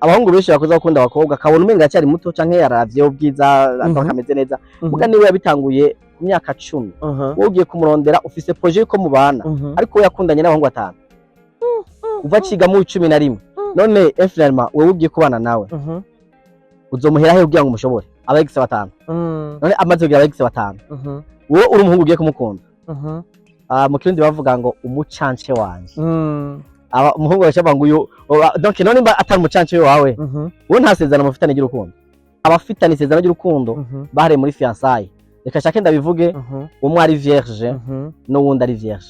Abahungu benshi bakoze gukunda abakobwa, akabona umenga aracyari muto canke yaravye ubwiza, akaba kameze neza. Muga niwe yabitanguye ku myaka 10, wowe ugiye kumurondera ufise projet yuko mubana, ariko we yakundanye n'abahungu batanu kuva aciga mu 11. None finalement wewe ugiye kubana nawe, uzomuhera he kugira ngo umushobore aba ex batanu? None amaze kugira aba ex batanu, wowe uri umuhungu ugiye kumukunda, mu Kirundi bavuga ngo umucance wanje. Aba umuhungu baca ngo uyu donc none nimba atari umucance wawe, wowe nta sezerano mufitanye ry'urukundo. Abafitanye isezerano ry'urukundo bahereye muri fiançailles, reka shake ndabivuge, umwe ari vierge n'uwundi ari vierge,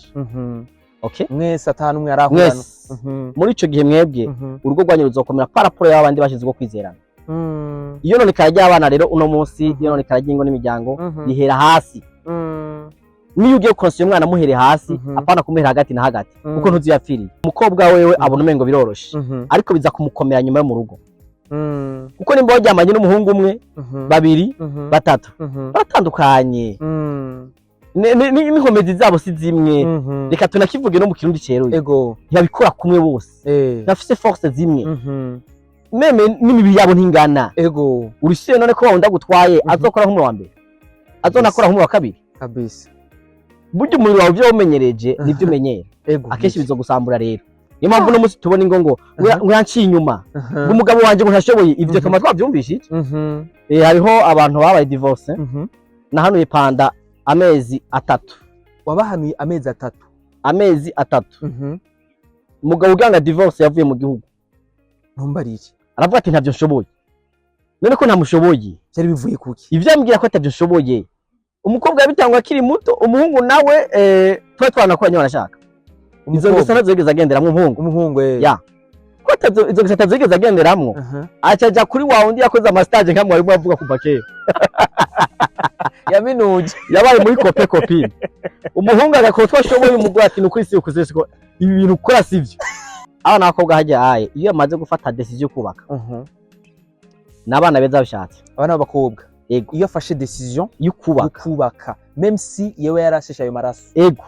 okay? Mwese atanu umwe arahurana. Mwese muri ico gihe mwebwe urugo rwanyu ruzokomera par rapport y'abandi bashize uko kwizerana. Iyo none ry'abana rero uno munsi, iyo none ry'ingo n'imiryango rihera hasi. Niyo ugiye konsa umwana, muhere hasi, apana kumuhera hagati na hagati, kuko ntuzi yapfiriye. Umukobwa wewe abona umengo biroroshe, ariko biza kumukomera nyuma yo mu rugo, kuko nimba waryamanye n'umuhungu umwe, babiri, batatu, baratandukanye. N'inkomezi zabo si zimwe. Reka tunakivuge no mu Kirundi ceruye, ntibabikora kumwe bose, ntibafise force zimwe, même n'imibiri yabo ntingana. Urisiye none ko wawundi agutwaye azokora nk'umuntu wa mbere, azonakora nk'umuntu wa kabiri? Burya umubiri wawe ivyo wawumenyereje nivyo umenyera. Akenshi bizogusambura. Rero niyo mpamvu uno munsi tubona ingo ngo ngo yanciye inyuma, ngo umugabo wanje ngo ntashoboye ivyo. Kama twavyumvishije. Hariho abantu babaye divorce, nahanuye pendant amezi 3. Wabahanuye amezi 3? Amezi 3. Umugabo uganga divorce yavuye mu gihugu. Ntumbarire. Aravuga ati ntavyo nshoboye. None ko ntamushoboye? Byari bivuye kuki? Ivyo ambwira ko atavyo nshoboye. Umukobwa yabitangwa akiri muto, umuhungu nawe twari twanakoranye, barashaka izo ngeso nazo yigeze agenderamwo umuhungu. Umuhungu. Ya, ko izo ngeso atazigeze agenderamwo, aca aja kuri wa wundi yakoze ama stage nka mwarimu avuga kuva kera. Yaminuje. Yabaye muri copain copine. Umuhungu agakora utwo ashoboye, umugore ati ni ukuri si ukuze, siko ibi bintu ukora sivyo. Abana b'abakobwa hajya aye iyo bamaze gufata décision yo kubaka, ni abana beza babishatse. Abana b'abakobwa? Ego. Iyo afashe décision yo yo kubaka, kubaka, même si yewe yarasheshe ayo maraso. Ego.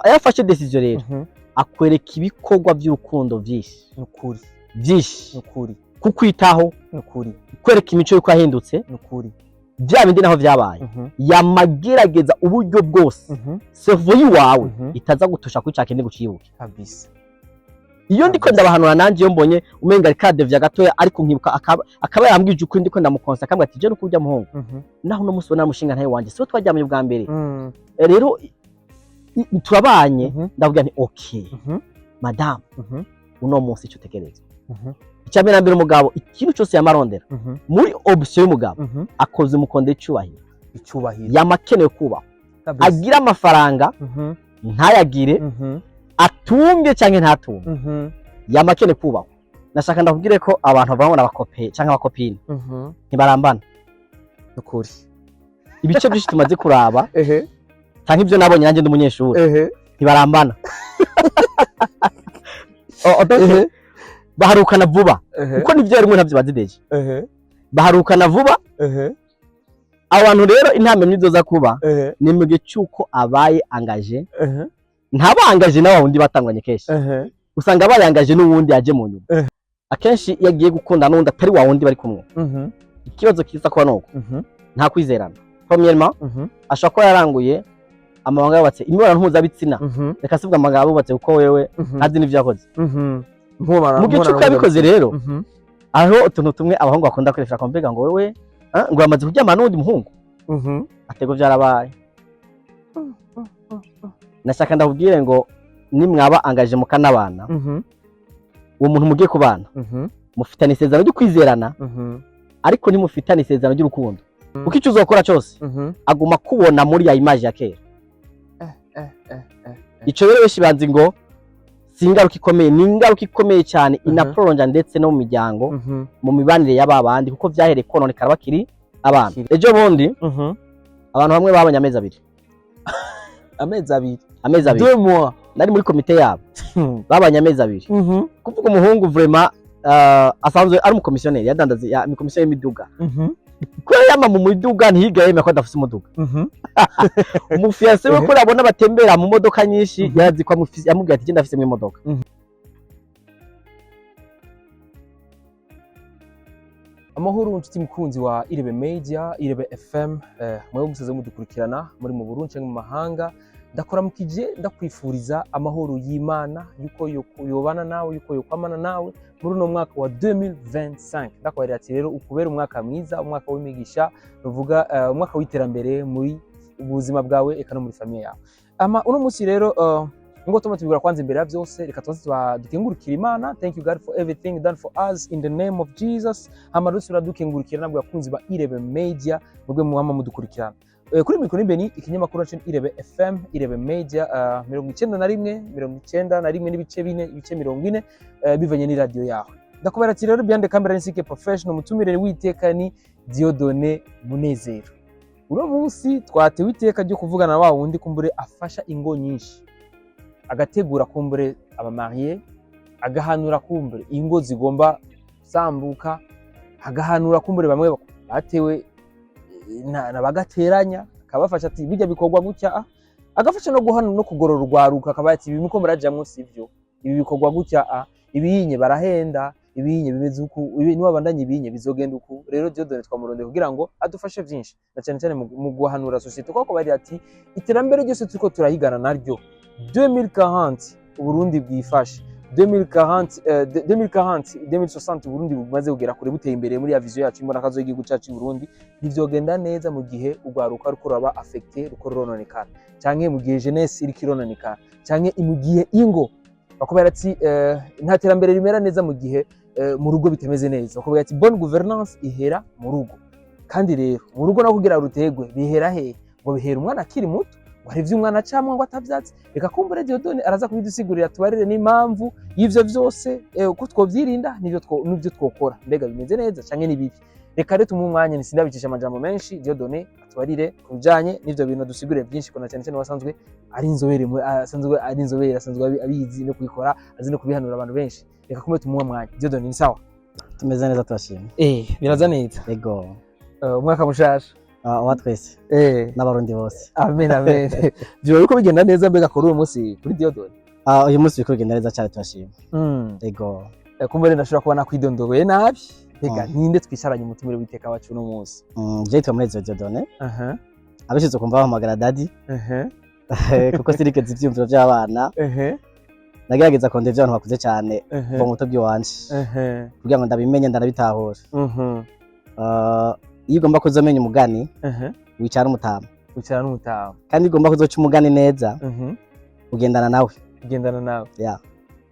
Iyo afashe décision rero, akwereka ibikorwa by'urukundo byinshi. Nukuri. Byinshi. Nukuri. Kukwitaho, Nukuri. kwereka imico y'uko yahindutse, Nukuri. bya bindi naho byabaye, yamagerageza uburyo bwose cerveau yiwawe itaza gutusha kuri ca kindi ngo ucibuke. Iyo ndiko ndabahanura nanjye, iyo mbonye umenga ariko adevya gatoya, ariko nkibuka akaba yambwije ukuri, ndiko ndamukonsa, akambwira ati je nuko urya muhungu, naho uno munsi ubona mushinga ntawe wanje, siwe twaryamye ubwa mbere. Rero turabanye, ndavuga nti okay, madamu, uno munsi ico utegerezwa, icya mbere na mbere, umugabo ikintu cyose yamarondera muri option y'umugabo, akoze umukondo w'icyubahiro. Icyubahiro. Yamakenewe kubahwa. Agira amafaranga, ntayagire, atunge canke ntatunge, yamakenewe kubahwa. Nashaka ndakubwire ko abantu bavuga ngo n'aba copain canke aba copine ntibarambana. Nukuri. Ibice byinshi tumaze kuraba, canke ibyo nabonye nanjye ndi umunyeshuri, ntibarambana. Oh, donc, baharukana vuba, kuko nivyo rimwe ntavyo bazideje. Baharukana vuba. Abantu rero intambwe nizoza kuba ni mu gihe cy'uko abaye engagé, ntabangaje na wa wundi batangwanye. Kenshi usanga abaye engagé n'uwundi yaje mu nyuma. Akenshi iyo agiye gukunda n'uwundi atari wa wundi bari kumwe, ikibazo kiza kuba nuko nta kwizerana. Premièrement, ashobora kuba yaranguye amabanga yubatse, imibonano mpuzabitsina. Reka sivuga amabanga yubatse, kuko wewe ntazi n'ivyo yakoze. Mu gihe cy'uko yabikoze rero, hariho utuntu tumwe abahungu bakunda koresha, akamubwira ngo wewe ngo yamaze kuryamana n'uwundi muhungu, atego byarabaye. Nashaka ndakubwire ngo nimwaba engagé mukanabana, uwo muntu mugiye kubana mufitane isezerano ryo kwizerana, ariko ntimufitane isezerano ry'urukundo, kuko icyo uzokora cyose aguma kubona muri ya image ya kera. Ico rero benshi banzi ngo si ingaruka ikomeye, ni ingaruka ikomeye cyane, inaproronja ndetse no mu miryango, mu mibanire y'aba bandi, kuko vyahereye kononekara bakiri abana. Ejo bundi abantu bamwe babonye amezi 2. Amezi 2? Amezi 2. 2 mois? Nari muri komite yabo. Babanye amezi 2. Kuvuga umuhungu vraiment asanzwe ari umukomisiyoneri, yadandaza ya komisiyo y'imiduga. Kubera yama mu miduga, ntiyigaye yemera ko adafise umuduga. Umu fiancé we, ko abona batembera mu modoka nyinshi, yarazi ko yamubwiye ati genda afise mu imodoka. Amahoro nshuti mukunzi wa Irebe Media, Irebe FM, mwewe musaze mudukurikirana muri mu Burundi canke mu mahanga, ndakuramukije, ndakwifuriza amahoro y'Imana yuko yobana nawe, yuko yokwamana nawe muri uno mwaka wa 2025. Ndakubwira ati rero ukubera umwaka mwiza, umwaka w'imigisha, nuvuga umwaka w'iterambere muri ubuzima bwawe eka no muri famille yawe. Ama uno munsi rero ngo tuma tubigura kwanza, imbere ya byose reka tubanze dukengurukire Imana. Thank you God for everything done for us in the name of Jesus. Hama rero dukengurukira nabwo abakunzi ba Irebe Media, mubwe muhama mudukurikirana. Kuri mikoro imbere ikinyamakuru cyo Irebe FM, Irebe Media, 91, 91.4, ibice 40, bivanye n'iradio yawe. Ndakubera ati rero behind the camera ni CK Professional, mutumire witeka ni Dieudonné Munezero. Uno munsi twatewe iteka ryo kuvugana na wa wundi kumbure afasha ingo nyinshi, agategura kumbure aba mariés, agahanura kumbure ingo zigomba gusambuka, agahanura kumbure bamwe batewe na bagateranya, akabafasha ati bijya bikorwa gutya, agafasha no guhana no kugorora urwaruka, akaba ati ibi muko murajamwo sivyo, ibi bikorwa gutya, ibiyinye barahenda, ibiyinye bimeze uku, ibi niwabandanya ibiyinye bizogenda uku. Rero Dieudonné twamurondeye kugira ngo adufashe vyinshi, na cyane cyane mu guhanura société, kuko bari ati iterambere ryose turiko turahigana naryo, 2040 Uburundi bwifashe, 2040, 2040, 2060 Uburundi bumaze kugera kure, buteye imbere muri ya vision yacu imbonakazo y'igihugu cyacu cy'u Burundi, ntivyogenda neza mu gihe urwaruka ruko ruraba affecté, ruko rurononekara, canke mu gihe jeunesse iriko irononekara, canke mu gihe ingo bakubwira ati nta terambere rimera neza mu gihe mu rugo bitameze neza. Bakubwira ati bonne gouvernance ihera mu rugo. Kandi rero mu rugo naho kugira rutegwe bihera hehe? Ngo bihera umwana akiri muto, ngo hari ivyo umwana acamwo ngo atavyatsi. Reka kumbure Dieudonné araza kubidusigurira, tubarire n'impamvu y'ivyo vyose, uko twovyirinda n'ivyo twokora, mbega bimeze neza canke ni bibi. Reka rero tumuhe umwanya, ntisindabicisha amajambo menshi, Dieudonné atubarire ku bijanye n'ivyo bintu, dusigurire byinshi, kuna cyane cyane wasanzwe ari inzobere asanzwe ari inzobere, asanzwe abizi no kubikora, azi no kubihanura abantu benshi. Reka kumbe tumuhe umwanya. Dieudonné, ni sawa? Tumeze neza, turashima. Biraza neza. Ego. Umwaka mushasha. Wa twese n'Abarundi bose. Amen, amen. Vyoba biriko bigenda neza mbega kuri uyu munsi kuri Dieudonné? Uyu munsi biriko bigenda neza cyane, turashima. Ego. Kumbe rero ndashobora kuba nakwidondogoye nabi. Mbega ninde twicaranye, umutumire w'iteka wacu uno munsi? Je nitwa Munezero Dieudonné. Abishize kumva bahamagara Daddy, kuko sinigeze ivyiyumviro vy'abana, nagerageza kondera ivy'abantu bakuze cyane kuva mu buto bw'iwanje kugira ngo ndabimenye, ndanabitahura. Iyo ugomba kuzomenya umugani, wicara umutama. Wicara n'umutama. Kandi iyo ugomba kuzoca umugani neza, ugendana nawe. Ugendana nawe. Yeah.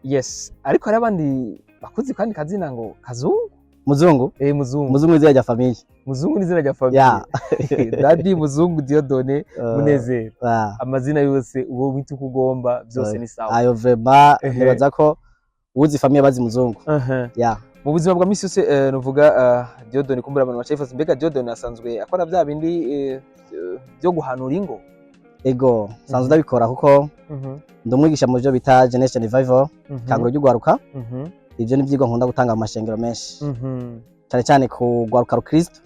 Yes, ariko hari abandi bakuzi kandi kazina ngo Kazungu. Muzungu. Muzungu. Muzungu izina rya famille. Muzungu ni izina rya famille. Daddy Muzungu Dieudonné Munezero. Amazina yose uwo wita uko ugomba byose ni sawa. Ayo vraiment nibaza ko uwuzi famille bazi Muzungu. Yeah. Mu buzima bwa misi yose, nuvuga Dieudonné, kumbura abantu bacayifuza, mbega Dieudonné asanzwe akora bya bindi byo guhanura ingo? Ego, sanzwe ndabikora kuko ndi umwigisha mu byo bita Generation Revival, kanguro ry'ugwaruka. Ivyo ni ivyigwa nkunda gutanga mu mashengero menshi, cyane cyane ku rwaruka rukristo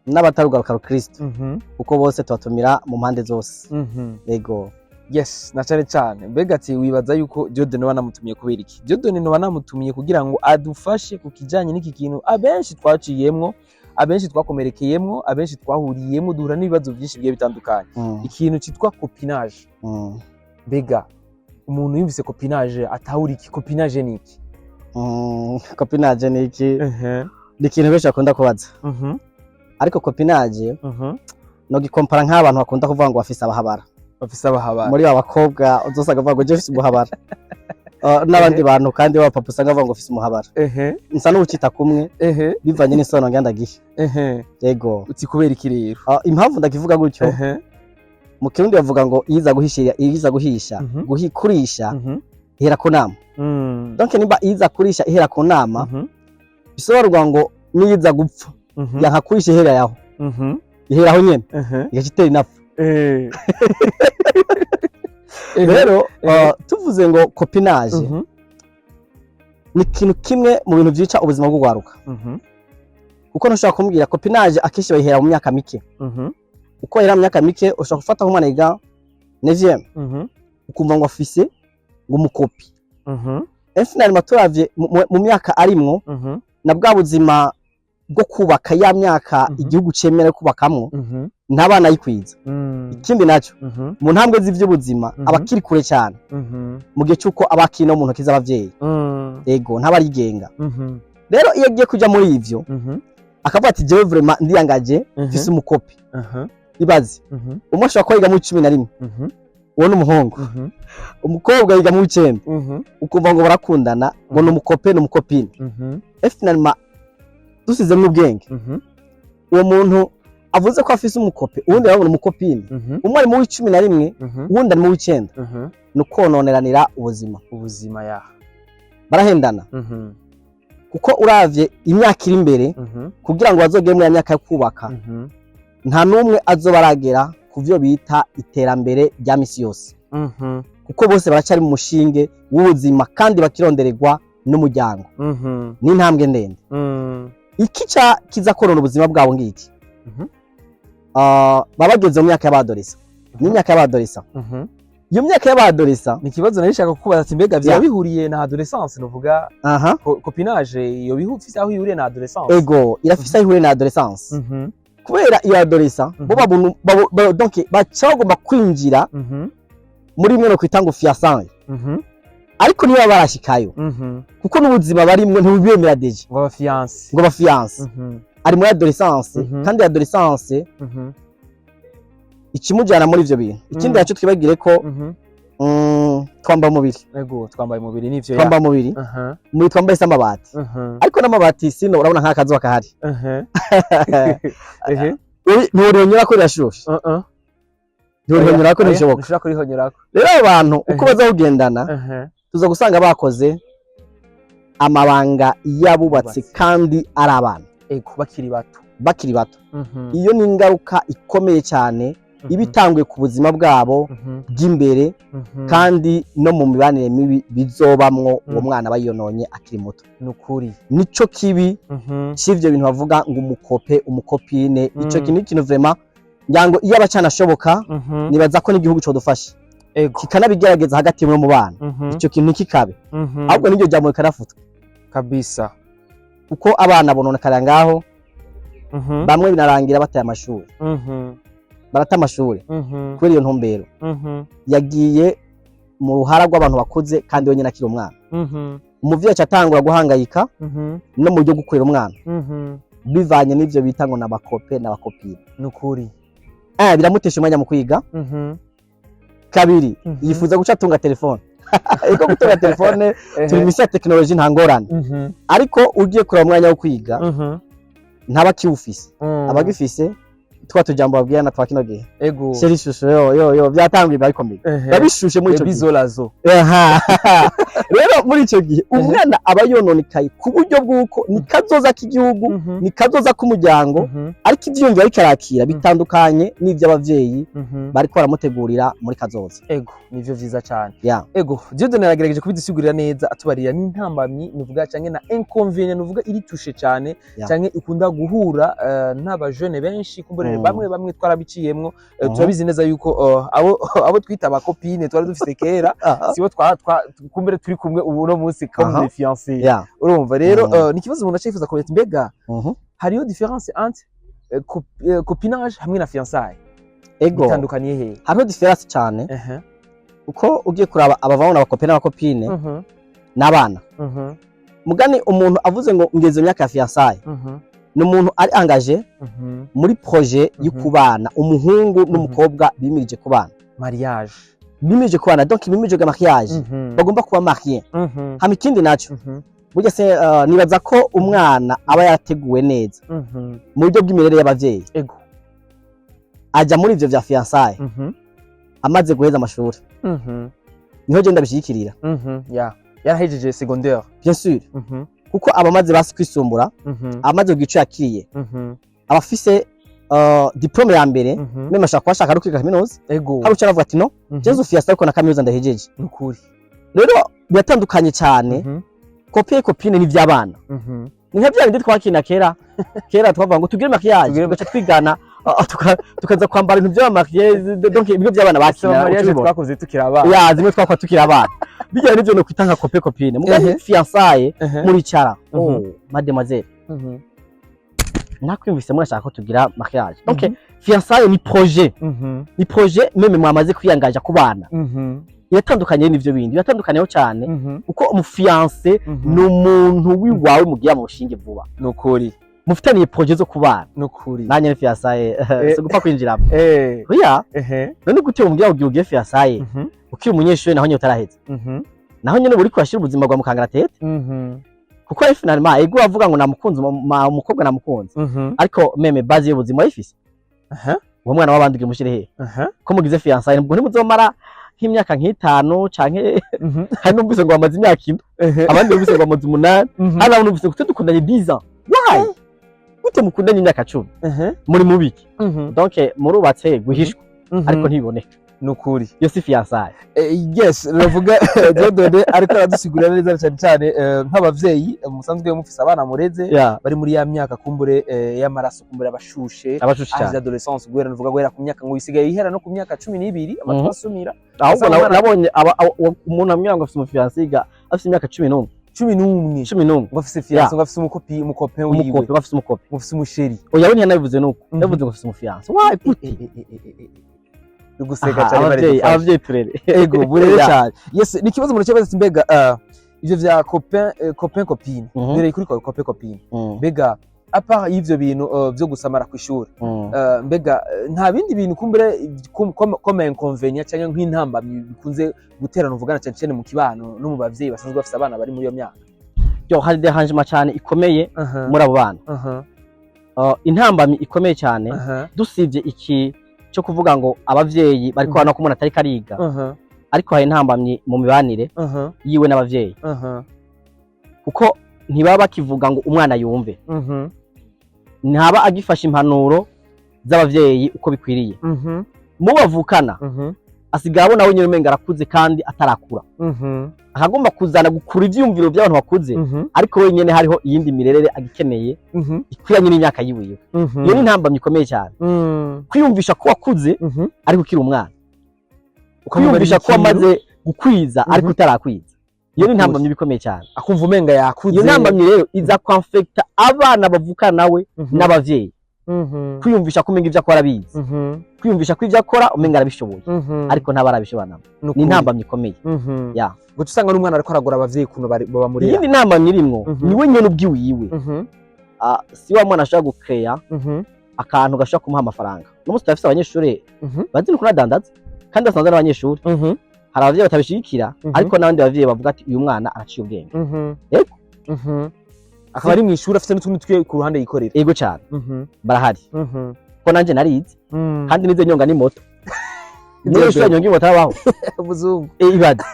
n'abatari urwaruka rukristo, kuko bose tubatumira mu mpande zose. Ego. Yes, na cyane cyane mbega ati wibaza yuko Dieudonné banamutumiye kubera iki? Dieudonné banamutumiye kugira ngo adufashe ku kijanye n'iki kintu abenshi twaciyemwo, abenshi twakomerekeyemwo, abenshi twahuriyemwo, duhura n'ibibazo byinshi bigiye bitandukanye, ikintu cyitwa copinage. Mbega umuntu yumvise copinage atahura iki? Copinage ni iki? Copinage ni iki? Ni ikintu benshi bakunda kubaza, ariko copinage no gikompara nk'abantu bakunda kuvuga ngo bafise abahabara. Bafise abahabara. Muri ba bakobwa uzosanga bavuga ngo je mfise umuhabara, n'abandi bantu kandi b'abapapa usanga bavuga ngo mfise umuhabara. Nsa n'uwucita kumwe bivanye n'isobanuro ngenda gihe. Yego. Uti kubera iki rero? Impamvu ndakivuga gutyo, mu Kirundi bavuga ngo iza guhishira, iza guhisha, kurisha ihera ku nama. Donc nimba iza kurisha ihera ku nama, bisobanurwa ngo niyiza gupfa yanka kurisha ihera yaho, ihera aho nyene, igaca itera inapfa. Rero tuvuze ngo copinage ni ikintu kimwe mu bintu byica ubuzima bw'urwaruka, kuko ntushobora kumbwira copinage akenshi bayihera mu myaka mike. Uko bahera mu myaka mike, ushobora gufata nk'umwana yiga neuvième, ukumva ngo afise ngo umukopi. Finalement turavye mu myaka arimwo na bwa buzima bwo kubaka, ya myaka igihugu cemera kubakamwo, ntabana yikwiza. Ikindi naco, mu ntambwe z'ivy'ubuzima aba akiri kure cyane, mu gihe c'uko aba akiri no mu ntoki z'abavyeyi. Ego, ntaba arigenga. Rero iyo agiye kuja muri ivyo, akavuga ati: "Jewe vraiment ndiyangaje, mfise umu copain." Ibaze, umwe ashobora kuba yiga muri 11, uwo ni umuhungu, umukobwa yiga mu w'icenda, ukumva ngo barakundana, ngo ni umu copain, ni umu copine. Et finalement, dusizemwo ubwenge, uwo muntu avuze ko afise umu copain, uwundi arabona umu copine, umwe ari mu w'11, uwundi ari mu w'icenda, ni ukononeranira ubuzima. Ubuzima ya. Barahendana, kuko uravye imyaka iri imbere, kugira ngo bazogere muri ya myaka yo kubaka, nta n'umwe azoba aragera ku vyo bita iterambere rya misi yose, kuko bose baracari mu mushinge w'ubuzima kandi bakirondererwa n'umuryango. N'intambwe ndende. Iki ca kiza konona ubuzima bwabo ngiki: baba bageze mu myaka y'aba adolescents, n'imyaka y'aba adolescents, iyo myaka y'aba adolescents. Ni ikibazo nari nshaka kukubaza ati: mbega byaba bihuriye na adolescence, nuvuga copinage iyo bifise aho ihuriye na adolescence? Ego, irafise aho ihuriye na adolescence, kubera iyo adolescent bo donc baca bagomba kwinjira muri imwe no kwita ngo fiançailles, ariko niba barashikayo, kuko n'ubuzima barimwo ntibubemera déjà. Ngo aba fiancé. Ngo ba fiancé. Ari muri adolescence, kandi adolescence ikimujyana muri ivyo bintu. Ikindi naco, twibagire ko twambaye umubiri. Ego, twambaye umubiri, nivyo ya. Twambaye umubiri, umubiri twambaye si amabati, ariko n'amabati sino urabona nk'akazuba kahari. Ntiworihonyora ko rirashushe. Ntiworihonyora ko Oya, ntibishoboka. Ntushobora kurihonyorako. Rero abo bantu uko baza kugendana, tuza gusanga bakoze amabanga y'abubatse Bubatse. kandi ari abana. Ego, bakiri bato. Bakiri bato. Iyo ni ingaruka ikomeye cyane iba itanguye ku buzima bwabo bw'imbere, kandi no mu mibanire mibi bizobamwo uwo mwana aba yiyononye akiri muto. Nukuri. Nico kibi c'ivyo bintu bavuga ngo umu copain, umu copine. Ico kintu ni ikintu vraiment ngira ngo iyo abacanashoboka, nibaza ko n'igihugu codufasha kikanabigerageza hagati mu bana, ico kintu ntikikabe, ahubwo n'iryo jambo rikanafutwa, Kabisa. kuko abana bononekarira ngaho. Bamwe binarangira bataye amashuri, barata amashuri kubera iyo ntumbero. Yagiye mu ruhara rw'abantu bakuze kandi wenyine akiri umwana. Umuvyeyi aca atangura guhangayika no mu buryo bwo gukorera umwana, bivanye n'ivyo bita ngo n'aba copain n'aba copine. Nukuri. Biramutesha umwanya mu kwiga. Kabiri, yifuza guca atunga telefone. Eko gutunga telefone, turi misi ya tekinoloji, nta ngorane, ariko ugiye kureba umwanya wo kwiga, ntaba akiwufise. Aba agifise twa tujambo babwirana twa kino gihe: "Chéri, chouchou, yo yo yo." Byatanguye biba bikomeye, biba bishushe muri ico gihe. Bizolazo. Aha. Rero muri ico gihe umwana aba yononekaye ku buryo bw'uko ni kazoza k'igihugu, ni kazoza k'umuryango, ariko ivyiyumviro ariko arakira bitandukanye n'ivy'abavyeyi bariko baramutegurira muri kazoza. Ego, nivyo vyiza cyane. Ego, Dieudonné yaragerageje kubidusigurira neza, atubarira n'intambamyi nuvuga canke na inconvénient nuvuga iri touché cyane, canke ikunda guhura n'abajene benshi kumbure. Bamwe bamwe twarabiciyemwo, turabizi neza yuko abo twita aba copine twari dufise kera sibo twa kumbure turi kumwe ubu no munsi comme des fiancés. Urumva rero, ni ikibazo umuntu acifuza kumenya ati: mbega hariyo différence entre copinage hamwe na fiançailles? Ego. Bitandukaniye hehe? Hariho différence cyane, kuko ugiye kuraba abavamo n'aba copain n'aba copine n'abana. Mugani umuntu avuze ngo ngeze mu myaka ya fiançailles, ni umuntu ari engagé muri projet yo kubana, umuhungu n'umukobwa bimirije kubana. Mariage. Bimirije kubana, donc bimirije mariage, bagomba kuba marié. Hama ikindi naco, burya se nibaza ko umwana aba yarateguwe neza mu buryo bw'imirere y'abavyeyi, aja muri ivyo vya fiançailles amaze guheza amashuri. Niho je ndabishigikirira. Ya, yarahejeje secondaire. Bien sûr, kuko aba amaze basi kwisumbura, amaze kugira ico yakiriye, aba afise diplôme ya mbere, même ashaka kuba ashaka no kwiga kaminuza. Hari uca aravuga ati: "No, je nzu fiancé ariko na kaminuza ndahejeje." Nukuri. Rero biratandukanye cyane. Copain, copine ni ivy'abana, ni nka bya bindi twakina kera. Kera twavuga ngo tugire mariage, tugaca twigana, tukaza kwambara ibintu by'aba mariés, donc ibigo by'abana Bakina bakina. mariage. Ukibibona. Twakoze tukiri abana. Ya, zimwe twakora tukiri abana, bijyanye n'ibyo no kwita nka copain, copine. Mugabo fiançailles, muricara: "Oh mademoiselle, Nakwiyumvise murashaka ko tugira mariage. Donc fiançailles ni projet, ni projet même mwamaze kwiyangaja ku bana. Iratandukanye n'ivyo bindi, biratandukaniyeho cyane, kuko umufiancé ni umuntu w'iwawe mugiye mu bushinge vuba, Nukuri. mufitaniye projet zo kubana. Nukuri. Nanjye ni fiançailles, si gupfa kwinjiramo. Oya. None gute umubwira ugiye ugiye fiançailles ukiri umunyeshuri, naho nyine utaraheza, naho nyine uri kurashyira ubuzima bwa mukangaratete? Kuko ari finalement ego avuga ngo namukunze, umukobwa namukunze, ariko même base y'ubuzima wayifise? Uwo mwana w'abandi ugiye umushyire hehe? Ko mugize fiançailles, ubwo ntimuzomara nk'imyaka nk'itanu, canke hari numvise ngo bamaze imyaka 7, abandi numvise ngo bamaze 8, hari n'abo numvise ngo dukundanye 10 ans. Why? Gute mukundanye imyaka 10? Muri mubiki? Donc murubatse guhishwa, ariko ntibiboneka. Nukuri. Iyo si fiançailles. Yes, ravuga Dieudonné ariko aradusigurira neza cyane cyane, nk'abavyeyi musanzwe mufise abana mureze bari muri ya myaka kumbure y'amaraso, kumbure abashushe, abashushe âge cyane, d'adolescence, guhera nuvuga guhera ku myaka ngo isigaye ihera no ku myaka 12, amatwi asumira. Ahubwo Usanga nabonye umuntu ambwira ngo afise umufiancé yiga afise imyaka 11. 11? 11. Ngo afise fiancé, ngo afise umukopi, umucopain wiwe. Umucopain, ngo afise umucopain. Ngo afise umuchéri. Oya, we ntiyanabivuze nuko, yavuze ngo afise umufiancé. Why? Gute? Uguseka Aha, cyane. abavyeyi, abavyeyi turere. Ego, burere cyane. Yes, ni ikibazo umuntu kibaza ati: mbega ivyo vya copain, copain copine, mbere kuri copain copine, mbega à part y'ivyo bintu vyo gusamara ku ishuri, mbega nta bindi bintu kumbure comme inconvénient cyangwa nk'intambamyi bikunze guterana uvugana cyane cyane mu kibano no mu bavyeyi basanzwe bafise abana bari muri iyo myaka? Yo, hari dérangement cyane ikomeye muri abo bana. Intambamyi ikomeye cyane, dusibye iki cyo kuvuga ngo abavyeyi bariko barabona ko umuntu atariko ariga, ariko hari intambamyi mu mibanire yiwe n'abavyeyi, kuko ntibaba bakivuga ngo umwana yumve, ntaba agifashe impanuro z'abavyeyi uko bikwiriye. Mu bavukana asigaye abona we nyine umenga arakuze kandi atarakura, akagomba kuzana gukura ivyiyumviro by'abantu bakuze, ariko wenyene hariho iyindi mirerere agikeneye ikwiranye n'imyaka yiwiwe. Iyo ni intambamyi ikomeye cyane, kwiyumvisha ko wakuze ariko ukiri umwana, kwiyumvisha ko wamaze gukwiza ariko utarakwiza. Iyo ni intambamyi ikomeye cyane. Akumva umenga yakuze. Iyo ntambamyi rero iza kwamfekta abana bavukana nawe n'abavyeyi, kwiyumvisha ko umenga ivyo akora abizi, kwiyumvisha ko ivyo akora umenga arabishoboye, ariko ntaba arabishobora nabo. Ni intambamyi ikomeye. Ya. Guca usanga n'umwana ariko aragora abavyeyi ukuntu bamurera. Iyindi ntambamyi irimwo, ni we nyene ubwiwiwe. Si wa mwana ashobora gukeya akantu gashobora kumuha amafaranga. N'umunsi turafise abanyeshuri bazi no kunadandaza kandi basanzwe n'abanyeshuri. Hari abavyeyi batabishigikira, ariko n'abandi bavyeyi bavuga ati: "Uyu mwana araciye ubwenge." Yego. Akaba ari mw'ishuri afite n'utundi twe ku ruhande yikorera. Yego cyane. Barahari, ko nanje narize kandi nize nyonga n'imoto. Umunyeshuri anyonga imoto abaho? Umuzungu. Ibaze.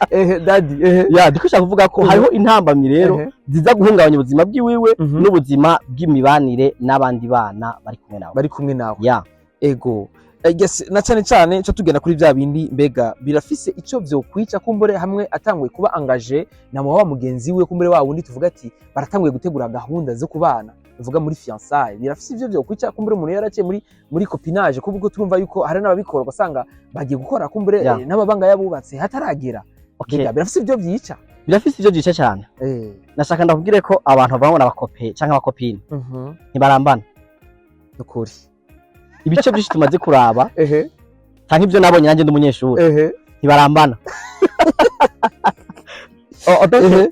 Ehe daddy, ehe. Ya, ndiko shaka kuvuga ko hariho intambamyi rero ziza guhungabanya ubuzima bwiwiwe n'ubuzima bw'imibanire n'abandi bana bari kumwe nawe. Bari kumwe nawe. Ya. Ego. Yes, na cyane cyane cyo tugenda kuri bya bindi, mbega birafise icyo vyokwica kumbure hamwe atanguye kuba engagé na wa mugenzi we, kumbure wa wundi tuvuga ati baratanguye gutegura gahunda zo kubana, tuvuga muri fiançailles, birafise ivyo vyokwica kumbure umuntu yaraciye muri copinage? Kubwo turumva yuko hari n'ababikora ugasanga bagiye gukora kumbure n'amabanga yabubatse hataragera. Mbega birafise ivyo vyica? Birafise ivyo vyica cyane. Nashaka ndakubwire ko abantu bavamo abacopain canke abacopine ntibarambana. Nukuri. Ibice byinshi tumaze kuraba canke ibyo nabonye nanjye ndi umunyeshuri, ntibarambana. Oh, donc,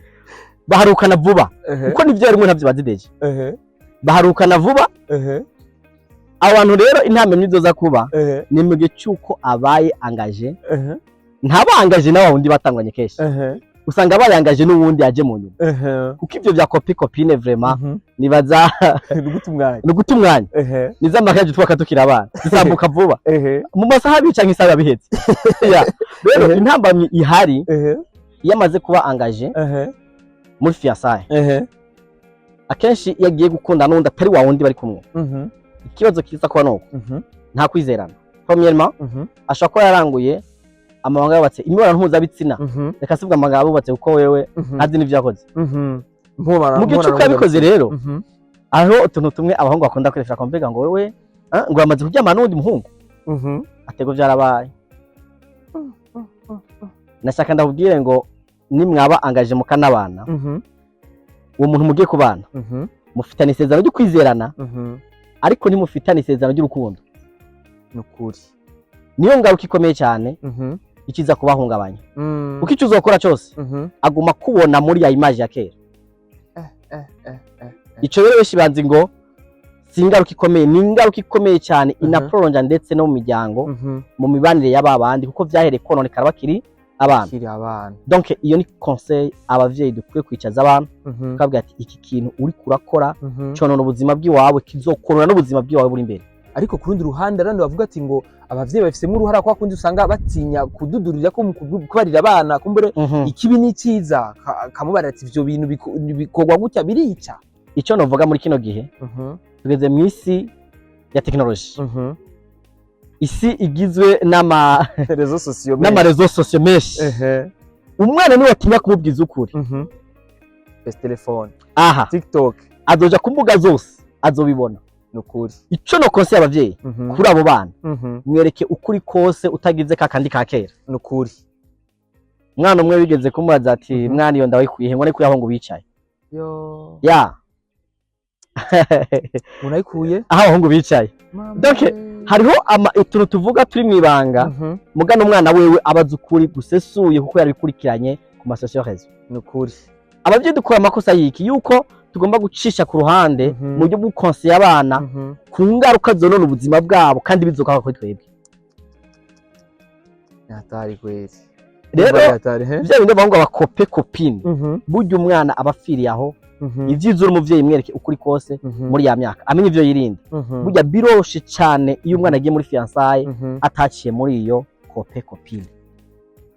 baharukana vuba, kuko nivyo yarimwe ntavyo bazi déjà. Baharukana vuba. Abantu rero intambwe nizoza kuba ni mu gihe cy'uko abaye engagé, ntaba engagé na wa wundi batangwanye. Kenshi usanga abaye engagé n'uwundi yaje mu nyuma, kuko ibyo bya copain copine vraiment nibaza ni uguta umwanya. Ni uguta umwanya. Ni za mariage twaka tukiri abana, zisambuka vuba, mu masaha 2 canke isaha bihetse. Ya, rero intambamyi ihari, iyo amaze kuba engagé muri fiançailles, akenshi iyo agiye gukunda n'undi atari wa wundi bari kumwe, ikibazo kiza kuba nuko nta kwizerana. Premièrement, ashobora kuba yaranguye amabanga yubatse, imibonano mpuzabitsina. Reka sivuga amabanga yubatse, kuko wewe ntazi n'ivyo yakoze. Mu gihe c'uko yabikoze rero, hariho utuntu tumwe abahungu bakunda gukoresha, mbega ngo wewe ngo yamaze kuryamana n'uwundi muhungu, atego vyarabaye. Nashaka ndakubwire ngo nimwaba engagé mukanabana, uwo muntu mugiye kubana Mufitanye isezerano ryo kwizerana, ariko ntimufitanye isezerano ry'urukundo. Nukuri. Niyo ngaruka ikomeye cyane ikiza kubahungabanya, kuko icyo uzokora cyose aguma kubona muri ya image ya kera. Ico rero benshi banzi ngo si ingaruka ikomeye, ni ingaruka ikomeye cyane, inaproronja ndetse no mu miryango, mu mibanire y'aba bandi, kuko vyahereye kononekara bakiri abana. Kiri abana. Donc iyo ni conseil abavyeyi dukwiye kwicaza abana, tukabwira ati iki kintu uri kurakora conona ubuzima bw'iwawe, kizokonona n'ubuzima bw'iwawe buri imbere. Ariko ku rundi ruhande, abandi bavuga ati ngo abavyeyi babifisemo uruhara, kwa kundi usanga batinya kududurira ko mu kubarira abana kumbure ikibi n'icyiza, kamubarira ati ivyo bintu bikorwa gutya birica. Icyo novuga, muri kino gihe tugeze mu isi ya tekinoloji, isi igizwe n'ama réseaux sociaux. N'ama réseaux sociaux menshi. Umwana niwe atinya kumubwiza ukuri. Best telefone. Aha. TikTok. Azoja ku mbuga zose, azobibona. Nukuri. Ico no conseil abavyeyi kuri abo bana, mwereke ukuri kose, utagize ka kandi ka kera. Nukuri. Umwana umwe bigeze kumubaza ati mwana, iyo ndawikuye ngo nikuye aho ngo bicaye? Yo. Ya. Unayikuye. Aho abahungu bicaye. Mama. Donc, hariho ama utuntu tuvuga turi mu ibanga, mugana umwana wewe abaza ukuri gusesuye kuko yabikurikiranye ku ma sociaux réseaux. Nukuri. Abavyeyi dukora amakosa yiki yuko tugomba gucisha ku ruhande mu buryo bwo conseiller abana ku ngaruka zonona ubuzima bwabo, kandi bizogaruka kuri twebwe. Ni hatari kweli. Rero Ni hatari, he? vya bindi bavuga ngo aba copain copine, burya umwana aba afiriye aho. Ivyiza, uri umuvyeyi, mwereke ukuri kose muri ya myaka, amenye ivyo yirinda. Burya biroroshe cane iyo umwana agiye muri fiançailles ataciye muri iyo copain copine.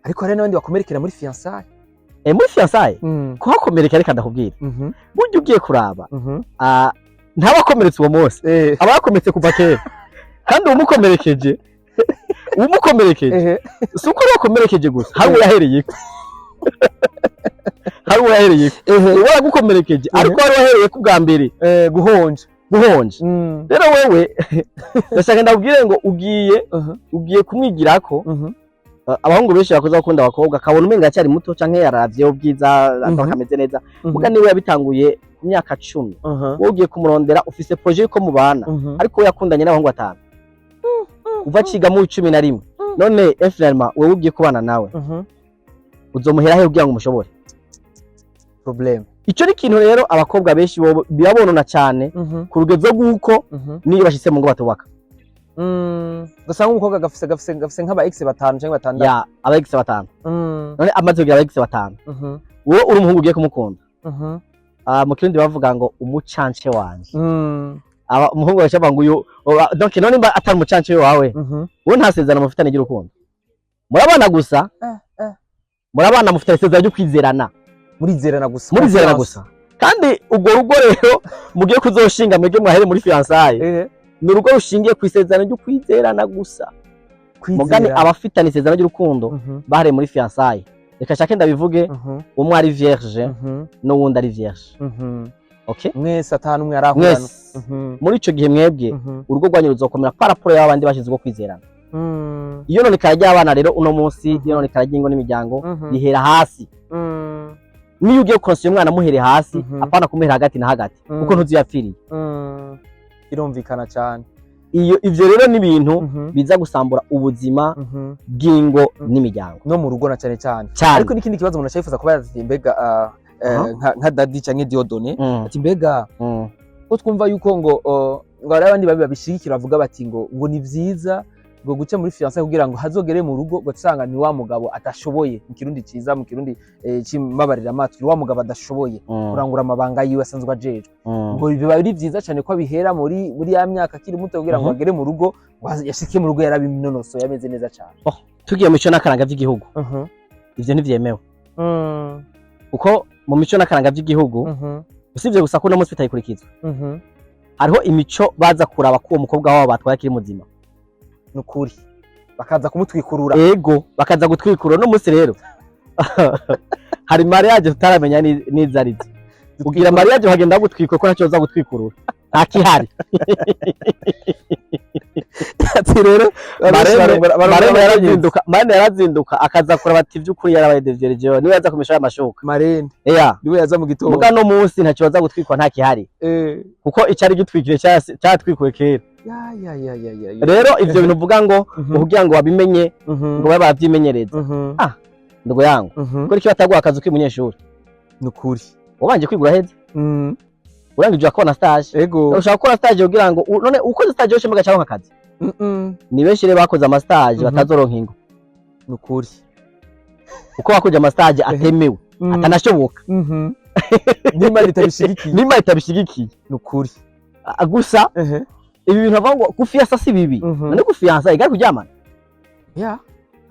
Ariko hari n'abandi bakomerekera muri fiançailles. Muri fiançailles kuhakomereka, reka ndakubwira, burya ugiye kuraba, ntabakomeretse uwo munsi, aba yakomeretse kuva kera, kandi uwumukomerekeje si uko wakomerekeje gusa, hari uwo yahereyeko, hari uwo yahereyeko. Uwo yagukomerekeje, ariko wari wahereyeko ubwa mbere. Guhonja. Guhonja. Rero wewe ndashaka ndabwire ngo ugiye ugiye kumwigirako. Abahungu benshi bakoze gukunda abakobwa, akabona umenga aracyari muto canke yaravye ubwiza, akameze neza, muga niwe yabitanguye ku myaka 10. Wowe ugiye kumurondera, ufise projet yuko mubana, ariko we yakundanye n'abahungu batanu kuva aciga mu 11. None finalement wewe ugiye kubana nawe, uzomuhera he kugira ngo umushobore? Problème. Ico ni ikintu rero abakobwa benshi bo birabonona cyane, ku rugezo rw'uko niyo bashitse mu ngo batubaka. Ugasanga umukobwa gafise nk'aba ex batanu cyangwa batandatu. Ya, aba ex batanu. None amaze kugira aba ex batanu, wowe uri umuhungu ugiye kumukunda, mu Kirundi bavuga ngo umucance wanje. Aba umuhungu baca ngo uyu donc none mba atari umucance wawe, wowe nta sezerano mufitanye ry'urukundo, murabana gusa. Murabana, mufitanye isezerano ryo kwizerana. Murizerana gusa. Murizerana Confiance. gusa. Kandi urwo rugo rero mugiye kuzoshinga, mwebwe mwahere muri fiançailles, ni urugo rushingiye ku isezerano ryo kwizerana gusa. Mugani Kwizerana. abafitanye isezerano ry'urukundo bahereye muri fiançailles, reka shake ndabivuge, umwe ari vierge n'uwundi ari vierge. Okay. Mwese atanu umwe arahurana. Mwese muri ico gihe mwebwe urugo rwanyu ruzokomera par rapport y'abandi bashize uko kwizerana. Iyo nonekara ry'abana rero uno munsi, iyo nonekara ry'ingo n'imiryango rihera hasi. Niyo ugiye konsa umwana, muhere hasi, apana kumuhera hagati na hagati, kuko ntuzi yapfiriye. Birumvikana cyane. Iyo ivyo rero ni ibintu biza gusambura ubuzima bw'ingo n'imiryango. No mu rugo na cyane cyane. Cyane. Ariko n'ikindi kibazo umuntu acayifuza kuba yazi, mbega nka Dadi canke Dieudonné, ati mbega ko twumva yuko ngo hari abandi babi babishigikira, bavuga bati ngo ni vyiza ngo guca muri fiançailles kugira ngo hazogere mu rugo ugasanga ni wa mugabo atashoboye, mu Kirundi ciza, mu Kirundi c'imbabarira amatwi, wa mugabo adashoboye kurangura amabanga yiwe asanzwe ajejwe, ngo biba ari vyiza cyane ko abihera muri ya myaka akiri muto kugira ngo agere mu rugo, ngo yashike mu rugo yarabinonosoye, ameze neza cyane. Tugiye mu mico n'akaranga vy'igihugu, ivyo ntivyemewe, kuko mu mico n'akaranga vy'igihugu, usibye gusa ko uno munsi bitayikurikizwa, hariho imico baza kuraba ko uwo mukobwa wabo batwaye akiri muzima. Nukuri, bakaza kumutwikurura. Ego, bakaza gutwikura. Uno munsi rero hari mariage tutaramenya n'izo arizo. Ugira mariage ukagenda gutwikura ko ntacyo baza gutwikurura. Ntakihari. Ati rero Marraine yarazinduka, marraine yarazinduka akaza kuraba ati vy'ukuri yarabaye déviergé, niwe yaza kumesha amashuka. Marraine. Yeah. Niwe yaza mu gitondo. Muga no munsi ntacyo baza gutwikwa, ntakihari, kuko icari gitwikiriye cyatwikuwe kera. Ya ya ya ya ya ya. Rero ivyo bintu uvuga ngo kugira ngo babimenye, ngo babe baravyimenyereza, ndugu yangu, kuko icyo bataguha akazi ukiri umunyeshuri. Nukuri. Wabanje kwiga uraheza, urangije urakora stage. Ushaka gukora stage kugira ngo none ukoze stage yose mugaca akazi? Ni benshi rero bakoze ama stage batazoronka ingo. Nukuri. Kuko bakoze ama stage atemewe, atanashoboka. N'Imana itabishigikiye. N'Imana itabishigikiye. Nukuri. Gusa ibi bintu bavuga ngo gufiyansa si bibi. None gufiyansa igari kuryamana?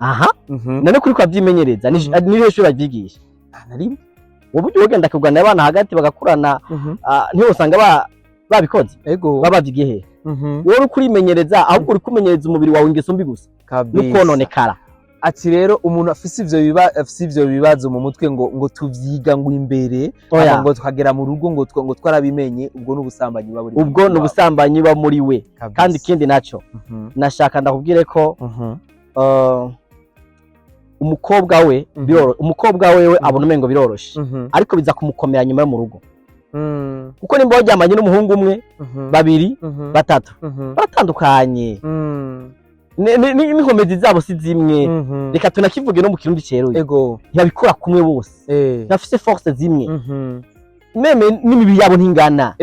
Aha. None kuri kwabyimenyereza ni niyo shuri babyigisha? Nta na rimwe. Uburyo ugenda kuganira abana hagati bagakurana, ntiwosanga babikoze? Baba bavyigiye hehe? Wowe uri kurimenyereza, ahubwo uri kumenyereza umubiri wawe ingeso mbi gusa n'ukononekara. Ati rero umuntu afise ivyo bibazo mu mutwe ngo tuvyiga ngo imbere, Oya. hama ngo tukagera mu rugo ngo twarabimenye, ubwo n'ubusambanyi buba buri mu Ubwo mutwe ni wabo. ubusambanyi buba muri we. Kandi ikindi naco, nashaka ndakubwire ko umukobwa we umukobwa wewe abona umengo biroroshe, ariko biza kumukomera nyuma yo mu rugo, kuko nimba waryamanye n'umuhungu umwe, babiri, batatu, baratandukanye. N'inkomezi zabo si zimwe. Reka tunakivuge no mu Kirundi ceruye, ntibabikora kumwe bose, ntibafise force zimwe, même n'imibiri yabo ntingana.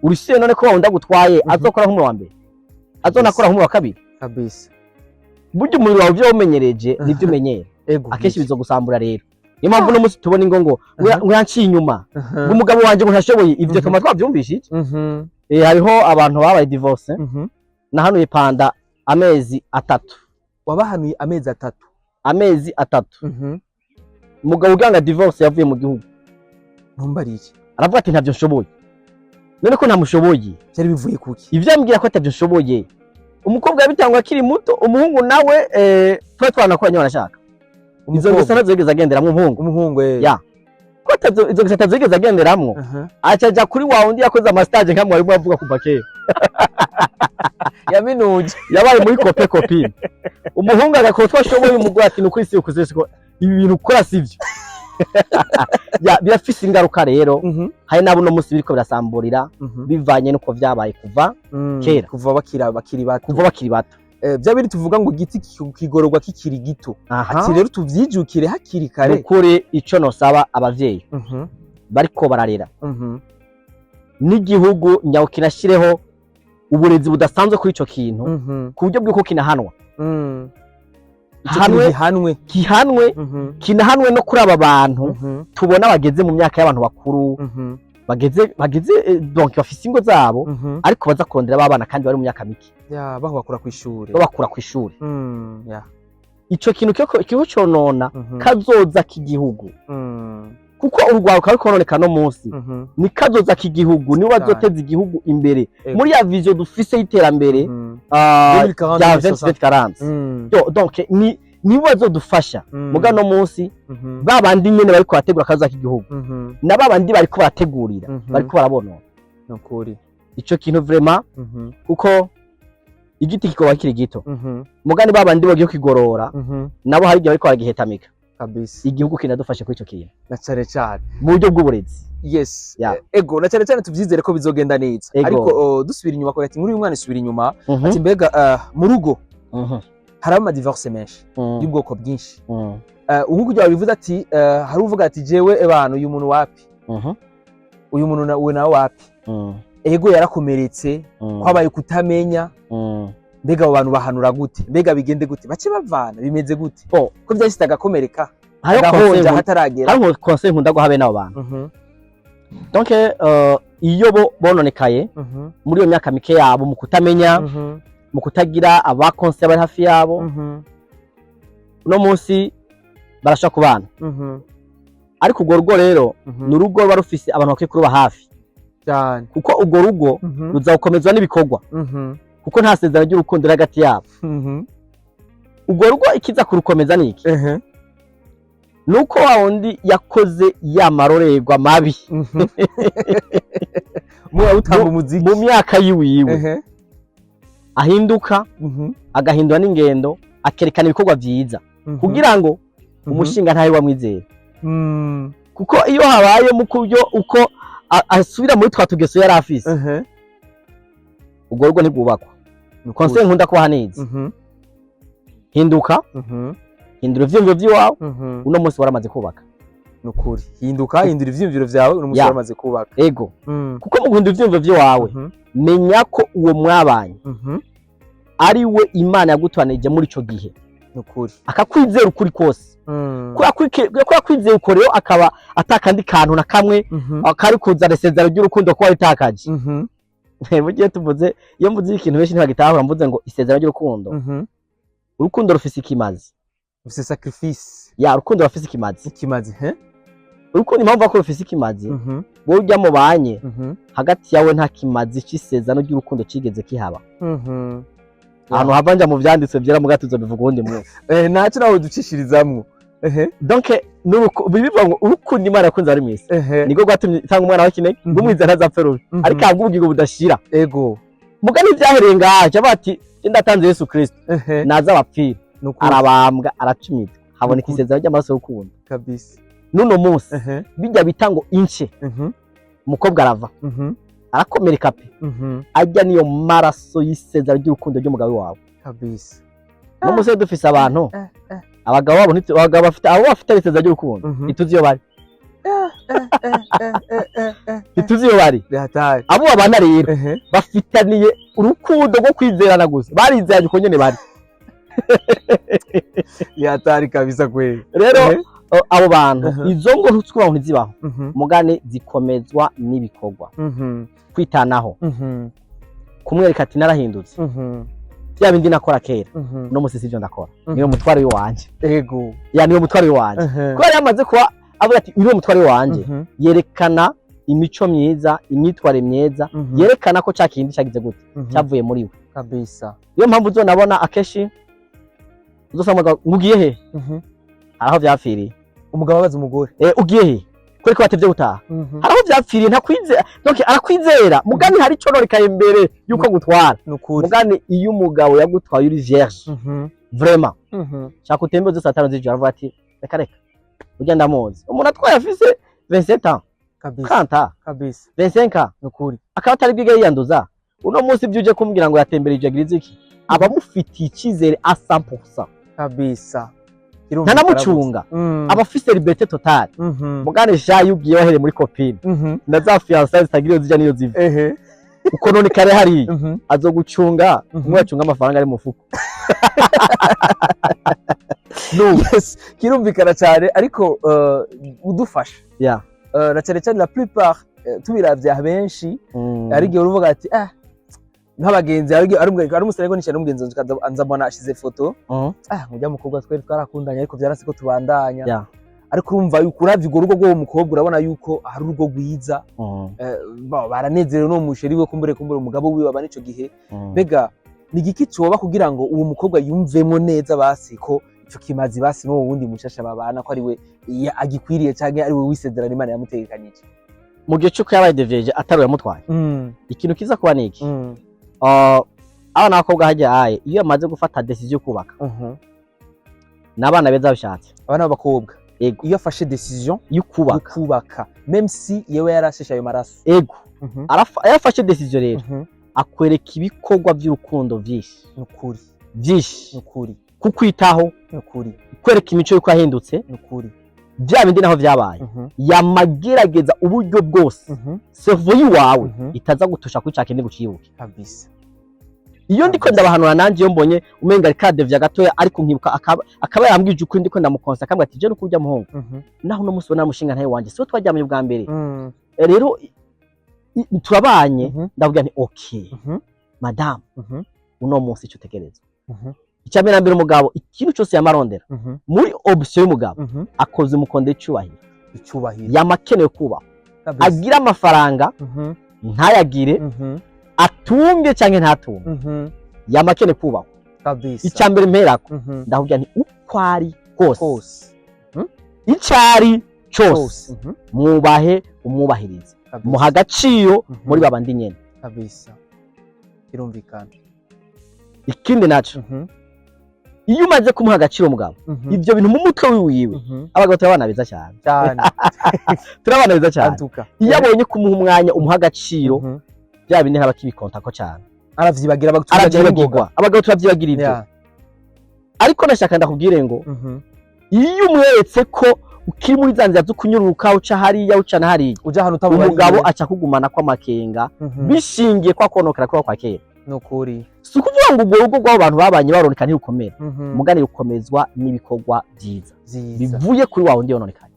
Urushiye none ko wawundi agutwaye azokora nk'umu wa mbere, azonakora nk'umu wa kabiri? Burya umubiri wawe ivyo wawumenyereje nivyo umenyera. Akenshi bizogusambura. Rero niyo mpamvu uno munsi tubona ingo ngo ngo yanciye inyuma, ngo umugabo wanje ngo ntashoboye ivyo. Twama twavyumvishije. Hariho abantu babaye divorce, nahanuye pendant amezi 3. Wabahanuye amezi 3? Amezi 3. Umugabo uganga divorce yavuye mu gihugu. Ntumbariye. Aravuga ati ntabyo nshoboye. None ko ntamushoboye, Byari bivuye kuki? ivyo ambwira ko atabyo nshoboye. Umukobwa yabitangwa akiri muto, umuhungu nawe tuba twanakoranye, barashaka izo ngeso ntazo yigeze agenderamwo umuhungu. Umuhungu. Ya. Ko izo ngeso atazo yigeze agenderamwo, aca aja kuri wa wundi yakoze ama stage nka mwarimu avuga kuva kera. Yaminuje. Yabaye muri copain copine, umuhungu agakora utwo ashoboye, umugore ati nukuri si ukuze, siko ibi bintu ukora sivyo. Ya, birafise ingaruka rero. Hari n'abo uno munsi biriko birasamburira, bivanye n'uko vyabaye kuva kera. Kuva bakiri bato. Kuva bakiri bato. Bya biri tuvuga ngo igiti kigororwa kikiri gito. Ati rero tuvyijukire hakiri kare. Nukuri ico nosaba abavyeyi bariko bararera n'igihugu nyawo kinashireho uburezi budasanzwe kuri ico kintu, ku buryo bw'uko kinahanwa. Ico Hanwe. kintu gihanwe. Gihanwe, kinahanwe no kuri aba bantu tubona bageze mu myaka y'abantu bakuru, bageze donc bafise ingo zabo, ariko baza kurondera babana kandi bari mu myaka mike. Ya, baho bakura kw'ishure. Babakura kw'ishuri. Ya. Ico kintu kiriko conona kazoza k'igihugu, kuko urwaruka ruriko rononeka no munsi ni kazoza k'igihugu, nibo bazoteza igihugu imbere muri ya vision dufise y'iterambere 2040, rya 2060. 2040. Yo, donc ni nibo bazodufasha. Muga no munsi ba bandi nyene bariko barategura akazoza k'igihugu na ba bandi bariko barategurira bariko barabonona. Nukuri. Ico kintu vraiment, kuko igiti kikoba kiri gito, mugani ba bandi bagiye kigorora nabo hari igihe bariko baragihetamika. Igihugu kinadufashe kuri ico kintu Na cane cane mu buryo bw'uburezi. Yes. Ya. Ego, na cane cane tuvyizere ko bizogenda neza. Ego. Ariko dusubira inyuma ko ati nkuru y'umwana isubira inyuma, ati mbega mu rugo haraba ama divorce menshi y'ubwoko bwinshi. Ubu kugira babivuze ati hari uvuga ati jewe ebana uyu muntu wapi, uyu muntu we nawe wapi, ego yarakomeretse, kwabaye kutamenya. Mbega abo bantu bahanura gute? Mbega bigende gute? Bace bavana bimeze gute? Oh. Ko vyahise agakomereka, Hariho agahonja conseil hataragera. Hariho conseil nkunda guha bene abo bantu. Donc iyo bo bononekaye muri iyo myaka mike yabo mu kutamenya, mu kutagira aba conseillers bari hafi yabo, uno munsi barashobora kubana, ariko urwo rugo rero ni urugo ruba rufise abantu bakwiye kuruba hafi, cyane kuko urwo rugo ruza gukomezwa n'ibikorwa, kuko nta sezerano ry'urukundo riri hagati yabo. Urwo rugo ikiza kurukomeza ni iki? Nuko wa wundi yakoze ya marorerwa mabi, Utanga umuziki. Mu myaka yiwiwe ahinduka, agahindura n'ingendo, akerekana ibikorwa vyiza kugira ngo umushinga ntawe wamwizera, kuko iyo habaye mu kubyo uko asubira muri twa tugeso yari afise, urwo rugo ntirwubakwa. Conseil nkunda kubaha nizi: hinduka, hindura ivyiyumviro vy'iwawe. Uno munsi waramaze kubaka. Nukuri, hinduka, hindura ivyiyumviro vyawe, uno munsi waramaze kubaka. Ego, kuko mu guhindura ivyiyumviro vy'iwawe, menya ko uwo mwabanye ari we Imana yagutoranije muri ico gihe, Nukuri. akakwizera ukuri kose. Kubera kwizera uko rero, akaba atakandi kantu na kamwe kari kuzana isezerano ry'urukundo kuba ritakaje. Burya tuvuze, iyo mvuze ikintu benshi ntibagitahura, mvuze ngo isezerano ry'urukundo, urukundo rufise ikimazi. Ufise sacrifice. Ya, urukundo rufise ikimazi. Ikimazi, he? Urukundo, impamvu ko rufise ikimazi, wowe ujya mubanye, hagati yawe nta kimazi c'isezerano ry'urukundo cigeze kihaba. Ahantu hava nja mu vyanditswe vyera mu gatuzo, bivuga uwundi munsi. Ntacyo nawe ducishirizamwo, ehe. Donc bivuga ngo urukundo Imana yakunze ari mw'isi niko rwatumye itanga umwana w'ikinege, ngumwizera ntazapfe rubi, ariko ahabwa ubugingo budashira. Muga ntivyahereye ngaho, cavuga ati: "Je ndatanze Yesu Kristo, naza abapfira." Nukuri. Arabambwa, aracumita, haboneka Nukuri. isezerano ry'amaraso y'urukundo. N'uno munsi bijya bita ngo ince, umukobwa arava, arakomereka pe, ajya niyo maraso y'isezerano ry'urukundo ry'umugabo wawe. No munsi dufise abantu, abagabo babo abagabo bafite, abo bafite isezerano ry'urukundo, ntituzi iyo bari, ntituzi iyo bari. Bihatari. Abo babana rero bafitaniye urukundo rwo kwizerana gusa, barizeranye uko nyene bari. Bihatari kabisa kweli. Rero abo bantu, izo ngo twubaho ntizibaho, mugane zikomezwa n'ibikorwa, kwitanaho, kumwereka ati: "Narahindutse, bya bindi nakora kera, uno munsi sivyo ndakora." Niyo mutwaro w'iwanje. Ya, niyo mutwaro w'iwanje, kubera yamaze kuba avuga ati: "Uyu niwo mutwaro w'iwanje." Yerekana imico myiza, imyitwarire myiza, yerekana ko ca kindi cagize gute, cyavuye muri we. Niyo mpamvu uzonabona akenshi uzosanga umugabo ngo: "Ugiye he?" Hari aho vyapfiriye. Umugabo abaza umugore. "Ugiye he? Kuri ko batevye gutaha?" Hari aho vyapfiriye, ntakwizera. Donc arakwizera, mugani hari ico norekaye imbere yuko gutwara. Nukuri. Mugani iyo umugabo yagutwaye uri vierge, vraiment, shaka utembe uze saa 5 z'ijoro, avuga ati: "Reka reka, urya ndamuzi." Umuntu atwaye afise 27 ans, 30 ans, 25 ans, Nukuri. akaba atari bwige yiyanduza, uno munsi ibyo uje kumbwira ngo yatembereje agirize iki, aba amufitiye icyizere a 100%. Ntanamucunga, aba afise liberté totale. Mugane sha, iyo ugiye wahereye muri copine na za fiançailles zitagira iyo zija n'iyo ziva, uko kare hariya, azogucunga umwe acunga amafaranga ari mu mufuko. Yes, kirumvikana cyane, ariko udufasha na cyane cyane la plupart, tubiravye abenshi, hari igihe uruvuga ati nk'abagenzi, hari umusore ariko nicara n'umugenzi wanje, anza mbona ashize foto, "Ah, ngujya mukobwa twari twarakundanye, ariko vyaranse ko tubandanya." Ariko urumva yuko uravye urwo rugo rw'uwo mukobwa, urabona yuko ari urugo rwiza. Baranezerewe n'uwo mu chéri we, kumbure umugabo wiwe aba n'ico gihe. Mbega ni igiki coba kugira ngo uwo mukobwa yumvemo neza basi ko ico kimazi basi n'uwo wundi mushasha babana ko ari we agikwiriye, canke ari we wisezerano Imana yamutegekanyije? Mu gihe cy'uko yabaye dévierge, atari yamutwaye, ikintu kiza kuba ni iki? Abana b'abakobwa hajya aye, iyo bamaze gufata décision yo kubaka, ni abana beza babishatse. Abana b'abakobwa? Ego. Iyo afashe décision yo yo kubaka, kubaka, même si yewe yarasheshe ayo maraso. Ego. Iyo afashe décision rero, akwereka ibikorwa by'urukundo byinshi, Nukuri. byinshi, Nukuri. kukwitaho, Nukuri. kwereka imico y'uko yahindutse. Nukuri. Bya bindi naho byabaye, yamagerageza uburyo bwose cerveau yiwawe itaza gutusha kuri ca kindi ngo ucibuke. Iyo ndiko ndabahanura nanjye, iyo mbonye umenga ari kadevya gatoya, ariko nkibuka akaba yambwije ukuri, ndiko ndamukonsa, akambwira ati: "Je nuko urya muhungu, naho uno munsi ubona mushinga ntaye wanje, siwe twaryamye bwa mbere." Rero turabanye, ndavuga nti: "Okay, madamu, uno munsi icyo utegerezwa, icya mbere na mbere, umugabo ikintu cyose yamarondera muri option y'umugabo, akoze umukondo w'icyubahiro." Icyubahiro. Yama akenewe kubahwa. Agira amafaranga, ntayagire, atunge cyangwa ntatunge, yama akeneye kubahwa. Icya mbere mperako, ndakubwira nti uko ari kose, kose, icyo ari cyose, kose. Mwubahe, umwubahirize. Muha agaciro muri babandi nyene. Kabisa, birumvikana. Ikindi naco, iyo umaze kumuha agaciro umugabo, ivyo bintu mu mutwe wiwiwe, abagabo turabana beza cyane. Cyane. Turabana beza cyane. Antuka. Iyo abonye kumuha umwanya, umuha agaciro, bya bindi ntaba kibikontako cyane. Aravyibagira. Aravyibagirwa, abagabo turavyibagira ivyo. Ariko nashaka ndakubwire ngo iyo umweretse ko ukiri muri za nzira zo kunyuruka, uca hariya, uca na hariya, uja ahantu utabubariye, umugabo aca kugumana kw'amakenga, bishingiye kwa konokera kuba kwa kera. Nukuri. Si ukuvuga ngo urwo rugo rw'abo bantu babanye baroneka ntirukomera. Mugani rukomezwa n'ibikorwa byiza vyiza bivuye kuri wa wundi yononekaye.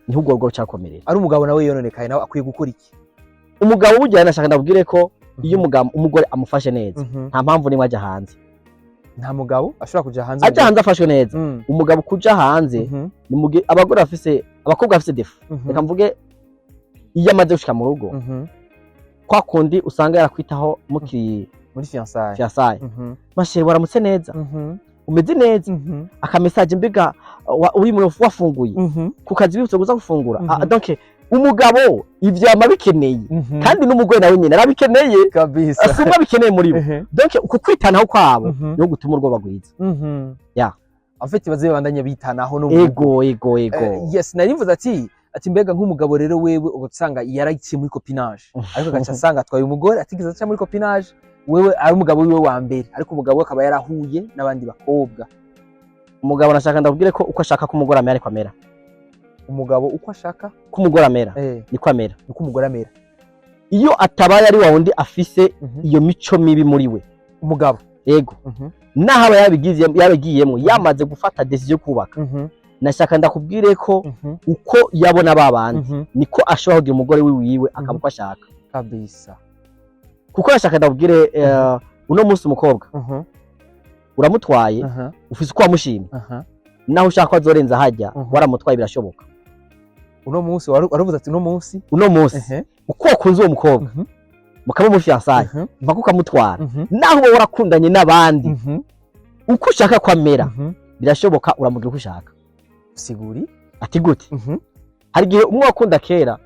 Niho urwo rugo rucakomerera. Ari umugabo nawe yononekaye, nawe akwiye gukora iki? Umugabo burya, nashaka ndabwire ko iyo umugabo, umugore amufashe neza, nta mpamvu nimwe ajya hanze. Nta mugabo ashobora kuja hanze. Ajya hanze afashwe neza. Umugabo kuja hanze ni mugihe abagore bafise, abakobwa bafise défaut. Reka mvuge, iyo amaze gushika mu rugo, kwa kundi usanga yarakwitaho mukiri muri fiançailles, fiançailles: "Ma chérie, waramutse neza, umeze neza?" Aka message: "Mbega uri muri, wafunguye ku kazi? Bibutse kuza gufungura." Ah, donc umugabo ivyo yama bikeneye, kandi n'umugore nawe nyine arabikeneye. Si umwe abikeneye muri bo. Donc uku kwitanaho kwabo niho gutuma urugo bagwiza. Ya. En fait, baze babandanya bitanaho no mu rugo. Ego. Yes, nari mvuze ati mbega nk'umugabo rero wewe ugasanga yaragiye muri copinage, ariko agaca asanga atwaye umugore atigeze aca muri copinage, wewe ari umugabo wiwe wa mbere, ariko umugabo we akaba yarahuye n'abandi bakobwa. Umugabo, nashaka ndabwire ko uko ashaka ko umugore amera ariko amera. Umugabo uko ashaka ko umugore amera niko amera. Niko umugore amera. Iyo atabaye ari wa wundi afise iyo mico mibi muri we. Umugabo. Yego. Naho aba yabigiyemo, yamaze gufata décision yo kubaka, nashaka ndakubwire ko uko yabona ba bandi niko ashobora kugira umugore wiwiwe akaba uko ashaka. Kuko nashaka ndakubwire, uno munsi umukobwa uramutwaye, ufise uko wamushimye, naho ushaka ko azorenza hajya, waramutwaye, birashoboka. Uno munsi waravuze ati uno munsi. Uno munsi uko wakunze uwo mukobwa, mukaba muri fiançailles, mpaka ukamutwara, naho uba warakundanye n'abandi, uko ushaka ko amera, birashoboka, uramugira uko ushaka. Siguri. Ati gute? Hari igihe umwe wakunda kera,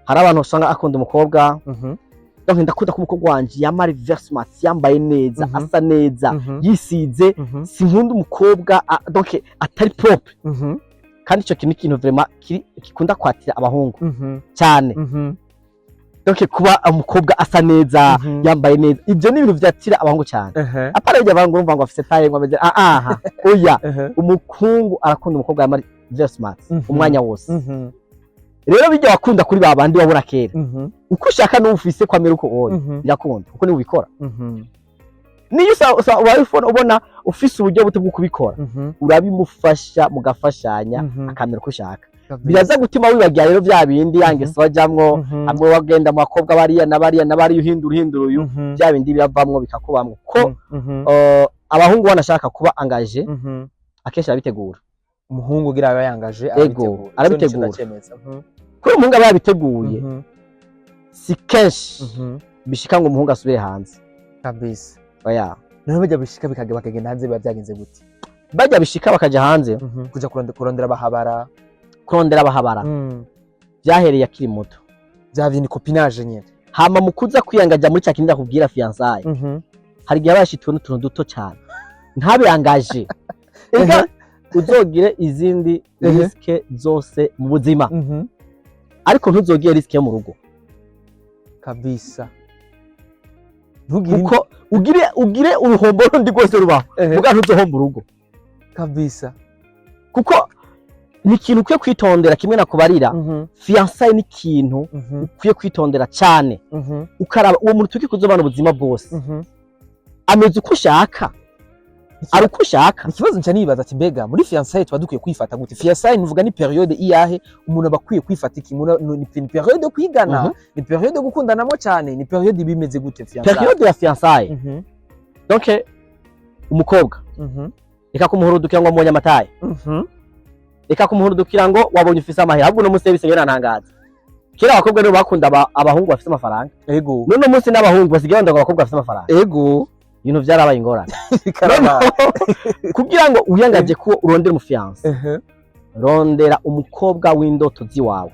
hari abantu usanga akunda umukobwa, donc "Ndakunda ko umukobwa wanje yamara very smart, yambaye neza, asa neza, yisize. Sinkunda umukobwa donc atari propre." Kandi ico kintu ni ikintu vraiment gikunda kwatira abahungu cyane. Donc kuba umukobwa asa neza, yambaye neza, ibyo ni ibintu vyatira abahungu cyane. Apana bijya abahungu urumva ngo afise taille, ngo ameze aha, oya. Umukungu arakunda umukobwa yamara very smart umwanya wose. Rero bijya wakunda kuri ba bandi wabona kera, uko ushaka n'ufise kwamera uko oya, birakunda kuko niwe ubikora. Niyo ubaye ubona ufise uburyo buto bwo kubikora, urabimufasha, mugafashanya, akamera uko ushaka. Biraza gutuma wibagira rero bya bindi ya ngeso wajamwo, hamwe wagenda mu bakobwa bariya na bariya na bariya, uhindura, uhindura uyu, bya bindi biravamwo bikakubamwo ko abahungu banashaka kuba engagé, akenshi arabitegura. Umuhungu ugira aba yangaje? Ego, arabitegura. Ndacyemeza. Kubera umuhungu aba yabiteguye, si kenshi bishika ngo umuhungu asubire hanze. Oya. Noneho bajya bishika bakagenda hanze, biba byagenze gute? Bajya bishika bakaja hanze, Kuja kurondera abahabara. Kurondera abahabara, byahereye akiri muto. Bya bindi copinage nyene. Hama mu kuza kwiyangaja muri cya kindi ndakubwira, fiançailles, hari igihe aba yashituwe n'utuntu duto cyane ntabiyangaje. Ega uzogire izindi risque zose mu buzima, ariko ntuzogire risque yo mu rugo. Kabisa, ntugire. Kuko ugire uruhombo rundi rwose rubaho, muga ntuzohomba urugo. Kuko ni ikintu ukwiye kwitondera, kimwe nakubarira, fiançailles ni ikintu ukwiye kwitondera cyane, ukaraba uwo muntu tuki kuzobana ubuzima bwose, ameze uko ushaka, ari uko ushaka. Ikibazo nca nibaza ati mbega muri fiançailles tuba dukwiye kwifata gute? Fiançailles nuvuga ni période iyahe? Umuntu aba akwiye kwifata iki? Ni période yo kwigana, ni période yo gukundanamo cyane, ni période ibimeze gute fiançailles? Période ya fiançailles, donc umukobwa, reka kumuhurudukira ngo wamubonye ama taille, reka kumuhurudukira ngo wabonye ufise amahera. Ahubwo uno munsi bisigaye birantangaza, kera abakobwa nibo bakunda abahungu bafise amafaranga, none munsi n'abahungu basigaye bakunda abakobwa bafise amafaranga. Ibintu vyarabaye ingorane. Karaba. Kugira ngo wiyangaje ko urondera umu fiancé, rondera umukobwa w'indoto ziwawe.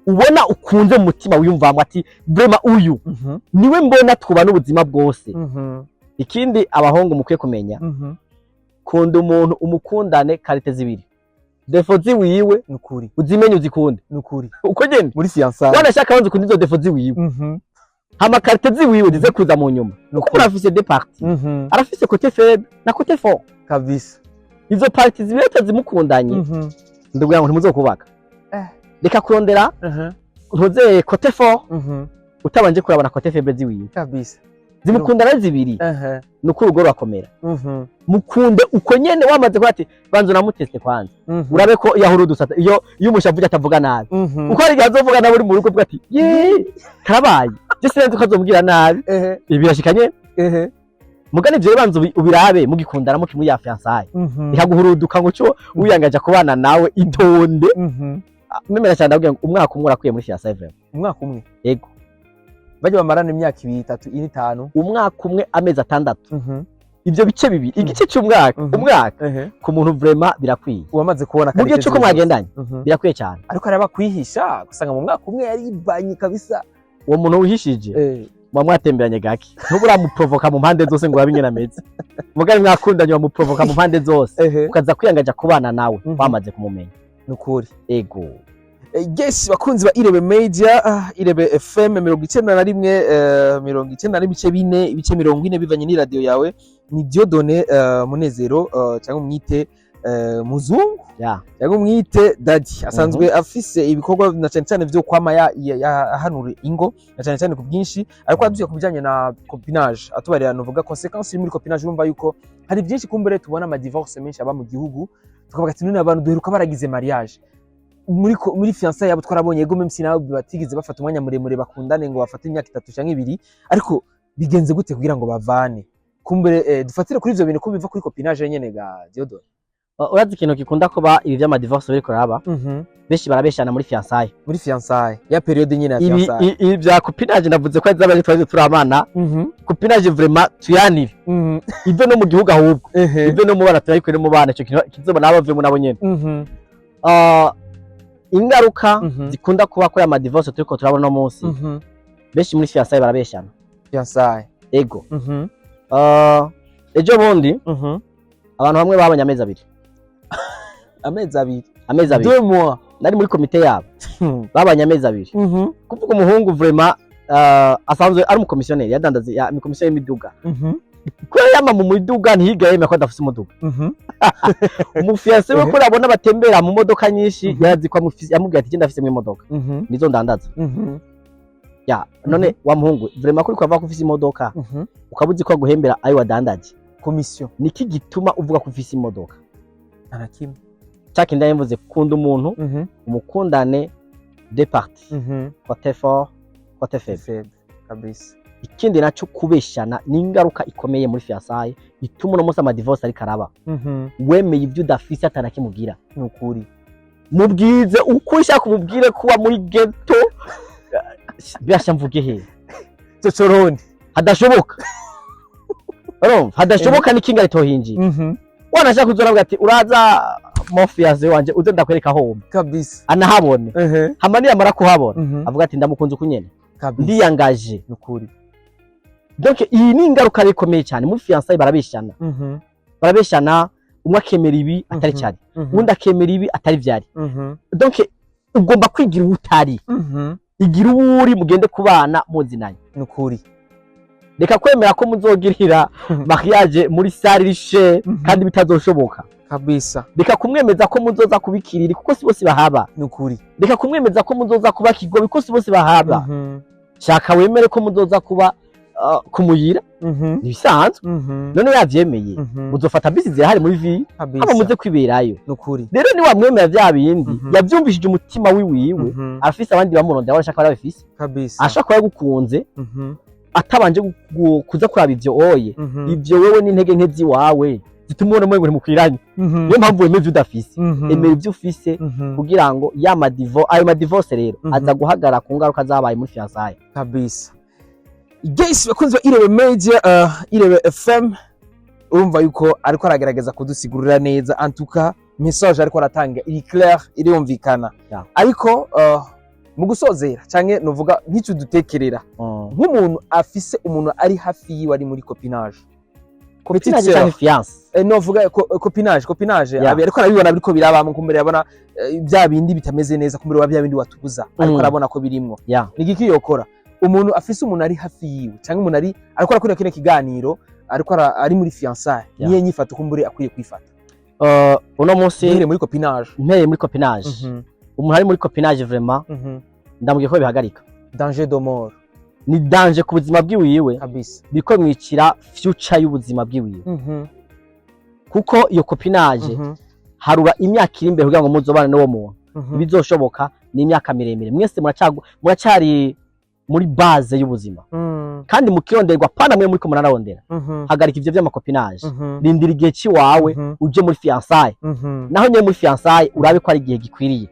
Ubona ukunze mu mutima, wiyumvamo ati: "Vraiment uyu niwe mbona twubana ubuzima bwose." Ikindi abahungu mukwiye kumenya, kunda umuntu, umukundane qualité zibiri, défauts ziwiwe Nukuri. uzimenye, uzikunde. Nukuri. Uko nyene. Muri fiançailles. Wanashaka wanze ukunda izo défauts ziwiwe, hama qualité ziwiwe zize kuza mu nyuma, kuko urafise deux parties, arafise côté faible na côté fort. Izo parties zibiri utazimukundanye, ndubwira ngo ntimuzokubaka. Reka kurondera ntuze côté fort utabanje kurabona côté faible ziwiwe. Zimukundana ari zibiri, nuko urugo rurakomera. Mukunde uko nyene, wamaze kuba ati banza unamuteste kwanza, urabe ko iyo ahura udusata, iyo umushavuye atavuga nabi, kuko hari igihe azovuga nabi uri mu rugo, uvuga ati: "Ye, karabaye, je sinzi ko azomubwira nabi." Ibi birashika nyene. Mugani ivyo rero banza ubirabe mugikundana, muki muri ya fiançailles. Ikaguhuruduka ngo cyo wiyangaje kubana nawe, itonde. Memera cyane, ndabwira ngo umwaka umwe urakwiye muri fiançailles, vraiment. Umwaka umwe? Yego. Bajya bamarana imyaka 2, 3, 4, 5. Umwaka umwe, amezi 6, ivyo bice bibiri, igice cy'umwaka, umwaka ku muntu vraiment birakwiye. Wamaze kubona Mu gihe qualité cy'uko ziwe mwagendanye, zose. Birakwiye cyane. Ariko hari abakwihisha, usanga mu mwaka umwe yaribanye kabisa. Uwo muntu wihishije, muba mwatemberanye gake, ntuba uramuprovoka mu mpande zose ngo urabe ingene ameze. Mugari mwakundanye, wamuprovoka mu mpande zose, ukaza kwiyangaja kubana nawe wamaze kumumenya. Nukuri. Ego. Yes, bakunzi ba Irebe Media, Irebe FM 91, 94.4, ibice 40, bivanye n'iradiyo yawe. Ni Dieudonné Munezero, cyangwa umwite Muzungu, cyangwa umwite Daddy. Asanzwe afise ibikorwa na cyane cyane vyo kwama yahanura ingo na cyane cyane ku bwinshi, ariko aduye ku bijanye na copinage, atubarira nuvuga conséquence iri muri copinage. Urumva yuko hari byinshi kumbere tubona ama divorce menshi aba mu gihugu, tukavuga ati: "None abantu duheruka baragize mariage muri fiançailles yabo twarabonye." Ego, même si nabo batigeze bafata umwanya muremure bakundane ngo bafate imyaka 3 canke 2, ariko bigenze gute kugira ngo bavane? Kumbere dufatire kuri ivyo bintu ko biva kuri copinage nyene ga Dieudonné. Urazi ikintu gikunda kuba ibi vy'ama divorce biriko biraba? Benshi barabeshana muri fiançailles. Muri fiançailles, ya période nyene ya Ibi fiançailles. ibi vya copinage, navuze ko ari z'abaje twari turi abana. Copinage vraiment tuyanire, ive no mu gihugu ahubwo, ive no mu bana, turayikure no mu bana. Ico kintu kizoba nabo bavemo nabo nyene. Ingaruka zikunda kuba kuri ama divorce turiko turabona uno munsi, benshi muri fiançailles barabeshana. Fiançailles. Ego. Ejo bundi abantu bamwe babonye amezi 2. Amezi 2? Amezi 2. 2 mois? Nari muri komite yabo, babanye amezi 2. Kuvuga umuhungu vraiment asanzwe ari umukomisiyoneri, yadandaza ya komisiyo y'imiduga. Kubera yama mu miduga, ntiyigaye yemera ko adafise umuduga. Umu fiancé we, ko abona batembera mu modoka nyinshi, yarazi ko yamubwiye ati: "Genda, afise mu imodoka, nizo ndandaza." Ya none wa muhungu, vraiment kuri kwavuga ko ufise imodoka, ukaba uzi ko aguhembera ayo wadandaje, Commission. Niki gituma uvuga ko ufise imodoka? Nta na kimwe. Cya kindi yavuze, kunda umuntu, umukundane deux parties, côté fort, côté faible. Faible kabisa. Ikindi naco, kubeshana ni ingaruka ikomeye muri fiançailles, ituma uno munsi ama divorce ariko araba. Wemeye ibyo udafise atanakimugira. Nukuri. Mubwize uko ushaka, umubwire kuba muri ghetto, birasha mvuge he? Cocoroni. Hadashoboka, urumva hadashoboka n'ikinga ritohinjira. Wanashaka kuzora ati: "Uraza mon fiancé wanje, uze ndakwereka aho mba." Anahabone. Hama niyamara kuhabona, avuga ati: "Ndamukunze uku nyene." Ndiyangaje. Nukuri. Donc iyi ni ingaruka ikomeye cyane muri fiançailles, barabeshana. Barabeshana, umwe akemera ibi atari cyane, uwundi akemera ibi atari vyari. Donc ugomba kwigira uwo utari. Igira uwo uri, mugende kubana muzinanye. Nukuri. Reka kwemera ko muzogirira mariage muri salle riche kandi bitazoshoboka. Reka kumwemeza ko muzoza kubikirira, kuko si bose bahaba. Nukuri. Reka kumwemeza ko muzoza kuba kigobe, kuko si bose bahaba. Shaka wemere ko muzoza kuba kumuyira, ntibisanzwe. None yavyemeye, muzofata bisi, zirahari muri ville, hama muze kwiberayo. Nukuri. Rero niwamwemera vya bindi, yavyumvishije umutima wiwiwe, afise abandi bamurondera, barashaka barabifise. Ashaka kuba yagukunze atabanje kuza kuraba ivyo oye. Ivyo wewe n'intege nke ziwawe zituma ubona umengo ntimukwiranye. Niyo mpamvu wemera ivyo udafise. Emera ivyo ufise, kugira ngo ya ayo ma divorce rero aza guhagarara ku ngaruka zabaye muri fiançailles. Kabisa. Yes, bakunzi ba Irebe Media, Irebe FM, urumva yuko ariko aragerageza kudusigurira neza. En tout cas message ariko aratanga iri clair, irumvikana. Ariko Mu gusozera, canke novuga nk'icyo dutekerera, nk'umuntu afise umuntu ari hafi yiwe ari muri copinage. Copinage Petite canke fiance? Novuga copinage. Ariko arabibona biriko birabamwo, kumbere yabona bya bindi bitameze neza, kumbere wa bya bindi watubuza, ariko arabona ko birimwo. Ni igiki yokora umuntu afise umuntu ari hafi yiwe, cyangwa umuntu ari ariko arakora kino kiganiro, ariko ari muri fiançailles? Niyo nyifato kumbure akwiye kwifata? Uno munsi duhere muri copinage. Mpereye muri copinage, umuntu ari muri copinage, vraiment, ndamubwiye ko bihagarika. Danger de mort. Ni danger ku buzima bwiwiwe. Biriko mwicira future y'ubuzima bwiwiwe, kuko iyo copinage, harura imyaka iri imbere kugira ngo muzobane n'uwo muntu. Bizoshoboka ni imyaka miremire, mwese muracyari muri base y'ubuzima kandi mukironderwa, pana mwe muriko murarondera. Hagarika ivyo vy'ama copinage. Rindira igihe ciwawe, uje muri fiançailles. Naho nyene muri fiançailles, urabe ko ari igihe gikwiriye.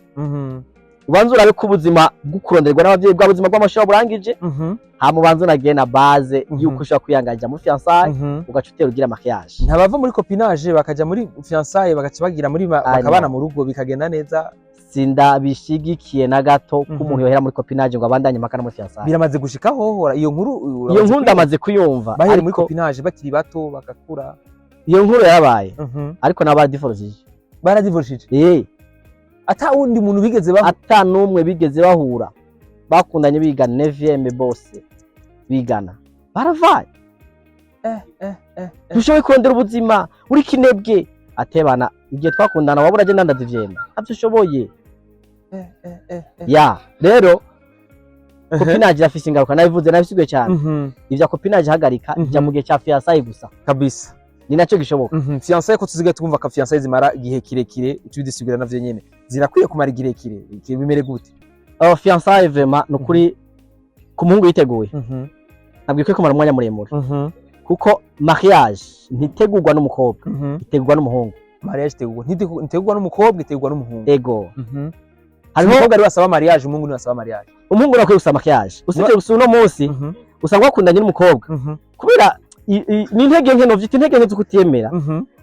Ubanze urabe ko ubuzima bwo kuronderwa n'abavyeyi, bwa buzima bw'amashuri burangije, hama ubanze unagiye na base yuko ushobora kwiyangaja muri fiançailles, ugaca utera ugira mariage. Ntabava muri copinage bakaja muri fiançailles, bagaca bagira muri Ah, bakabana no. mu rugo, bikagenda neza. Sindabishigikiye na gato ko umuntu yohera muri copinage ngo abandanye impaka no muri fiançailles. Biramaze gushika hohora iyo nkuru? Iyo nkuru ndamaze kuyumva. Bahere muri Ariko copinage bakiri bato, bagakura. Iyo nkuru yarabaye, ariko nabo baradivorcije. Baradivorcije? Eh. Ata wundi muntu bigeze bahu? Ata n'umwe bigeze bahura. Bakundanye biga neuvième, bose bigana, baravaye. Ntushoboye kurondera ubuzima uri kinebwe, atebana igihe twakundana wabura agenda ndazivyema, ntavyo ushoboye. Ya rero, copinage irafise ingaruka, nabivuze, nabisiguye cyane. Ivya copinage hagarika, ijya mu gihe cya fiançailles gusa. Ni nacyo gishoboka. Fiançailles, ko tuzigaye twumva ka fiançailles zimara igihe kirekire, tubidisigura navyo nyene zirakwiye kumara igihe kirekire, bimere gute? Fiançailles, vraiment, ni ukuri, ku muhungu yiteguye, ntabwo ikwiye kumara umwanya muremure, kuko mariage ntitegurwa n'umukobwa, itegurwa n'umuhungu. Mariage itegurwa, ntitegurwa n'umukobwa, itegurwa n'umuhungu. Ego. Hariho Umukobwa ariwe asaba mariage, umuhungu niwe asaba mariage? Umuhungu niwe akwiye gusaba mariage. Usibye gusa uno munsi usanga wakundanye n'umukobwa, kubera ni intege nke, novyita intege nke zo kutiyemera,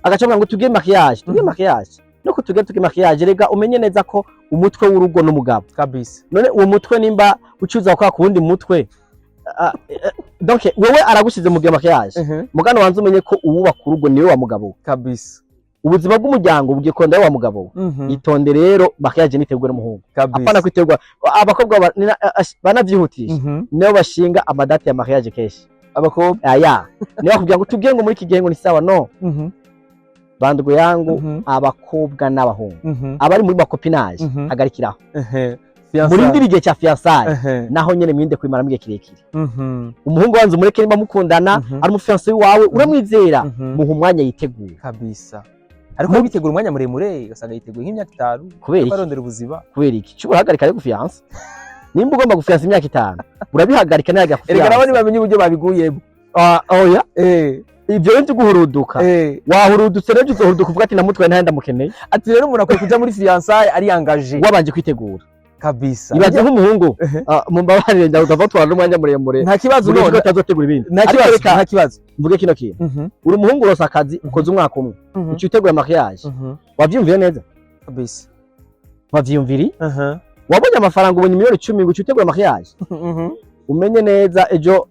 agaca avuga ngo tugire mariage, tugire mariage, no kutugire tugire mariage. Rega umenye neza ko umutwe w'urugo n'umugabo. None uwo mutwe nimba ucuza gukora ku wundi mutwe, donc wewe aragushize mu gihe mariage, mugano wanze umenye ko uwubaka urugo niwe wa mugabo we. Ubuzima bw'umuryango bugiye kurondera wa mugabo we. Itonde rero, mariage nitegurwe n'umuhungu. Apana kwitegura abakobwa banavyihutisha. Nibo bashinga ama dates ya mariage kenshi. Abakobwa? Aya niba bakubwira ngo tubwiye ngo muri iki gihe ngo ni sawa, no bandugu yangu, abakobwa n'abahungu abari muri ma copinage, hagarikiraho. Murindire igihe cya fiançailles. Naho nyene mwinde kwimaramo igihe kirekire. Umuhungu wanze umureke, nimba mukundana, ari umu fiancé wawe, uramwizera, muha umwanya yiteguye. Kabisa, ariko bitegura umwanya muremure, ugasanga yiteguye nk'imyaka 5. Kubera iki? Arondera ubuzima. Kubera iki? Cyo urahagarika yo gufiyansa? Nimba ugomba gufiyansa imyaka 5, urabihagarika ntihagarika Erega nabo gufiyansa. ntibamenye uburyo babiguyemo. Ah, oya, ibyo rero guhuruduka, wahurudutse rero, uzohuruduka uvuga ati namutwaye ntahenda ndamukeneye. Ati rero umuntu akwiye kuja muri fiançailles ari engagé. Wabanje kwitegura. Ibaze nk'umuhungu, mumbabarire, ndavuga twara n'umwanya muremure. Nta kibazo. Buri None ko atazotegura ibindi. Nta Ariko kibazo. reka Nta kibazo. mvuge kino kintu. Uri umuhungu, urose akazi, ukoze umwaka umwe, uciye utegura mariage. Wavyumviye neza? Wavyiyumviriye? Wabonye amafaranga, ubonye miliyoni 10, ngo uciye utegura mariage. Umenye neza, ejo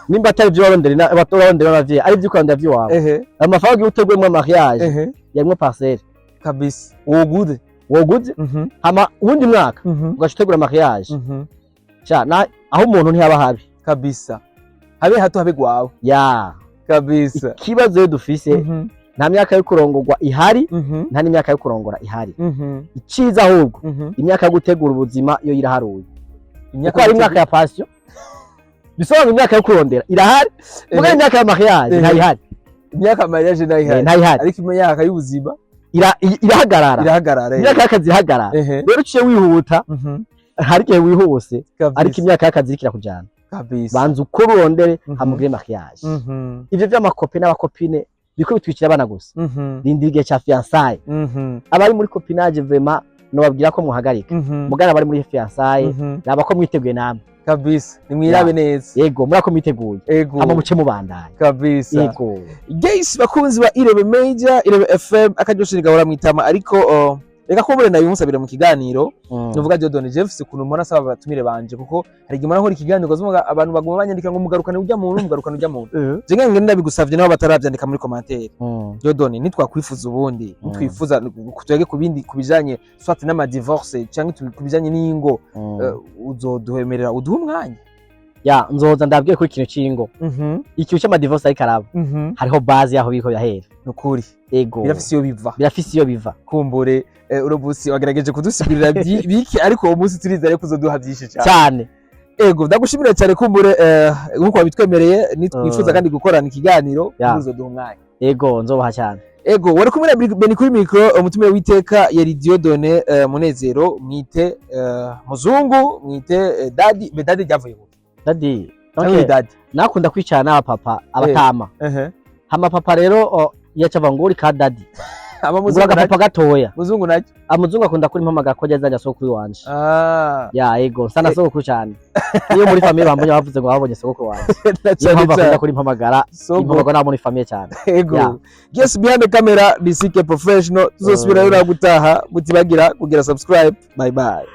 nimba atari ibyo warondera, warondera n'abavyeyi, ari ibyo ukarondera vy'iwawe, ayo mafaranga iyo uteguyemwo mariage, yarimwo parcelle. Kabisa, wogude. Woguze, hama uwundi mwaka ugaca utegura mariage. Sha, aho umuntu ntihaba habi. Kabisa, habe hato habe gwawe. Ya. Ikibazo rero dufise, nta myaka yo kurongorwa ihari, nta n'imyaka yo kurongora ihari. Iciza ahubwo, imyaka yo gutegura ubuzima yo iraharuye, kuko hari imyaka ya passion. Bisobanura imyaka yo kurondera irahari, mugabo imyaka ya mariage ntayihari. Imyaka mariage ntayihari. Ntayihari. Ariko imyaka y'ubuzima Irahagarara. Irahagarara. Imyaka y'akazi irahagarara. Rero uciye wihuta, hari igihe wihuse, ariko imyaka y'akazi iriko irakujana. Banza uko urondere, hamugire mariage. Ivyo vy'ama copines n'aba copines biriko bitwikira abana gusa. Rindira igihe ca fiançailles. Abari muri copinage, vraiment, nobabwira ko muhagarika. Mugana abari muri fiançailles, raba ko mwiteguye namwe. Kabisa, nimwirabe neza. Yego, muri ako mwiteguye, hama muce mubandanya. Yego. Guys, bakunzi ba Irebe Major, Irebe FM, akaryoshe ntigahora mwitama, ariko Reka ko bure nabimusabira mu kiganiro. Nuvuga Dieudonné Jeffs, ukuntu mpora asaba abatumire banje, kuko hari igihe mpora nkora ikiganiro ugasanga abantu baguma banyandika ngo mugarukane ujya muntu, mugarukane ujya muntu. Je ngende ndabigusavye, nabo bataravyandika muri commentaire. Dieudonné, nitwakwifuza ubundi, nitwifuza tuyage ku bindi, ku bijanye soit n'ama divorce cyangwa ku bijanye n'ingo, uzoduhemerera uduhe umwanya? Ya, nzoza ndabwiye kuri ikintu c'ingo, ikintu c'ama divorce ariko araba, hariho base yaho biriko birahera. Nukuri. Ego. Birafise iyo biva. Birafise iyo biva. Kumbure uno munsi wagerageje kudusigurira bike, ariko uwo munsi turizere ko uzoduha byinshi cyane. Cyane. Ego, ndagushimira cyane. Kumbure nkuko wabitwemereye, nitwifuza kandi gukorana ikiganiro, uzoduha umwanya. Ego, nzobaha cyane. Ego, wari kumwe na Beni kuri micro. Umutumire w'iteka yari Dieudonné Munezero, mwite muzungu, mwite daddy. Be daddy ryavuye mu Daddy? cyangwa Okay. Daddy. Nakunda kwicara n'abapapa abatama. Hama papa rero yaca ngo uri ka daddy. Aba ngura muzungu agapapa nacyo? Gatoya. Muzungu nacyo? Amuzungu akunda kuri mpamagara ko azajya sokuru wanje. Ya, ego, nsa na sogokuru cyane. Iyo muri famille bambonye bavuze ngo babonye sogokuru wanje. Na Niyo cyane mpamvu akunda cyane. kuri mpamagara. Sogo. Impamagara nabo muri famille cyane. Ego. Ya. Yes, behind the camera ni CK Professional. Tuzosubira rero gutaha, mutibagira kugira subscribe. Bye bye.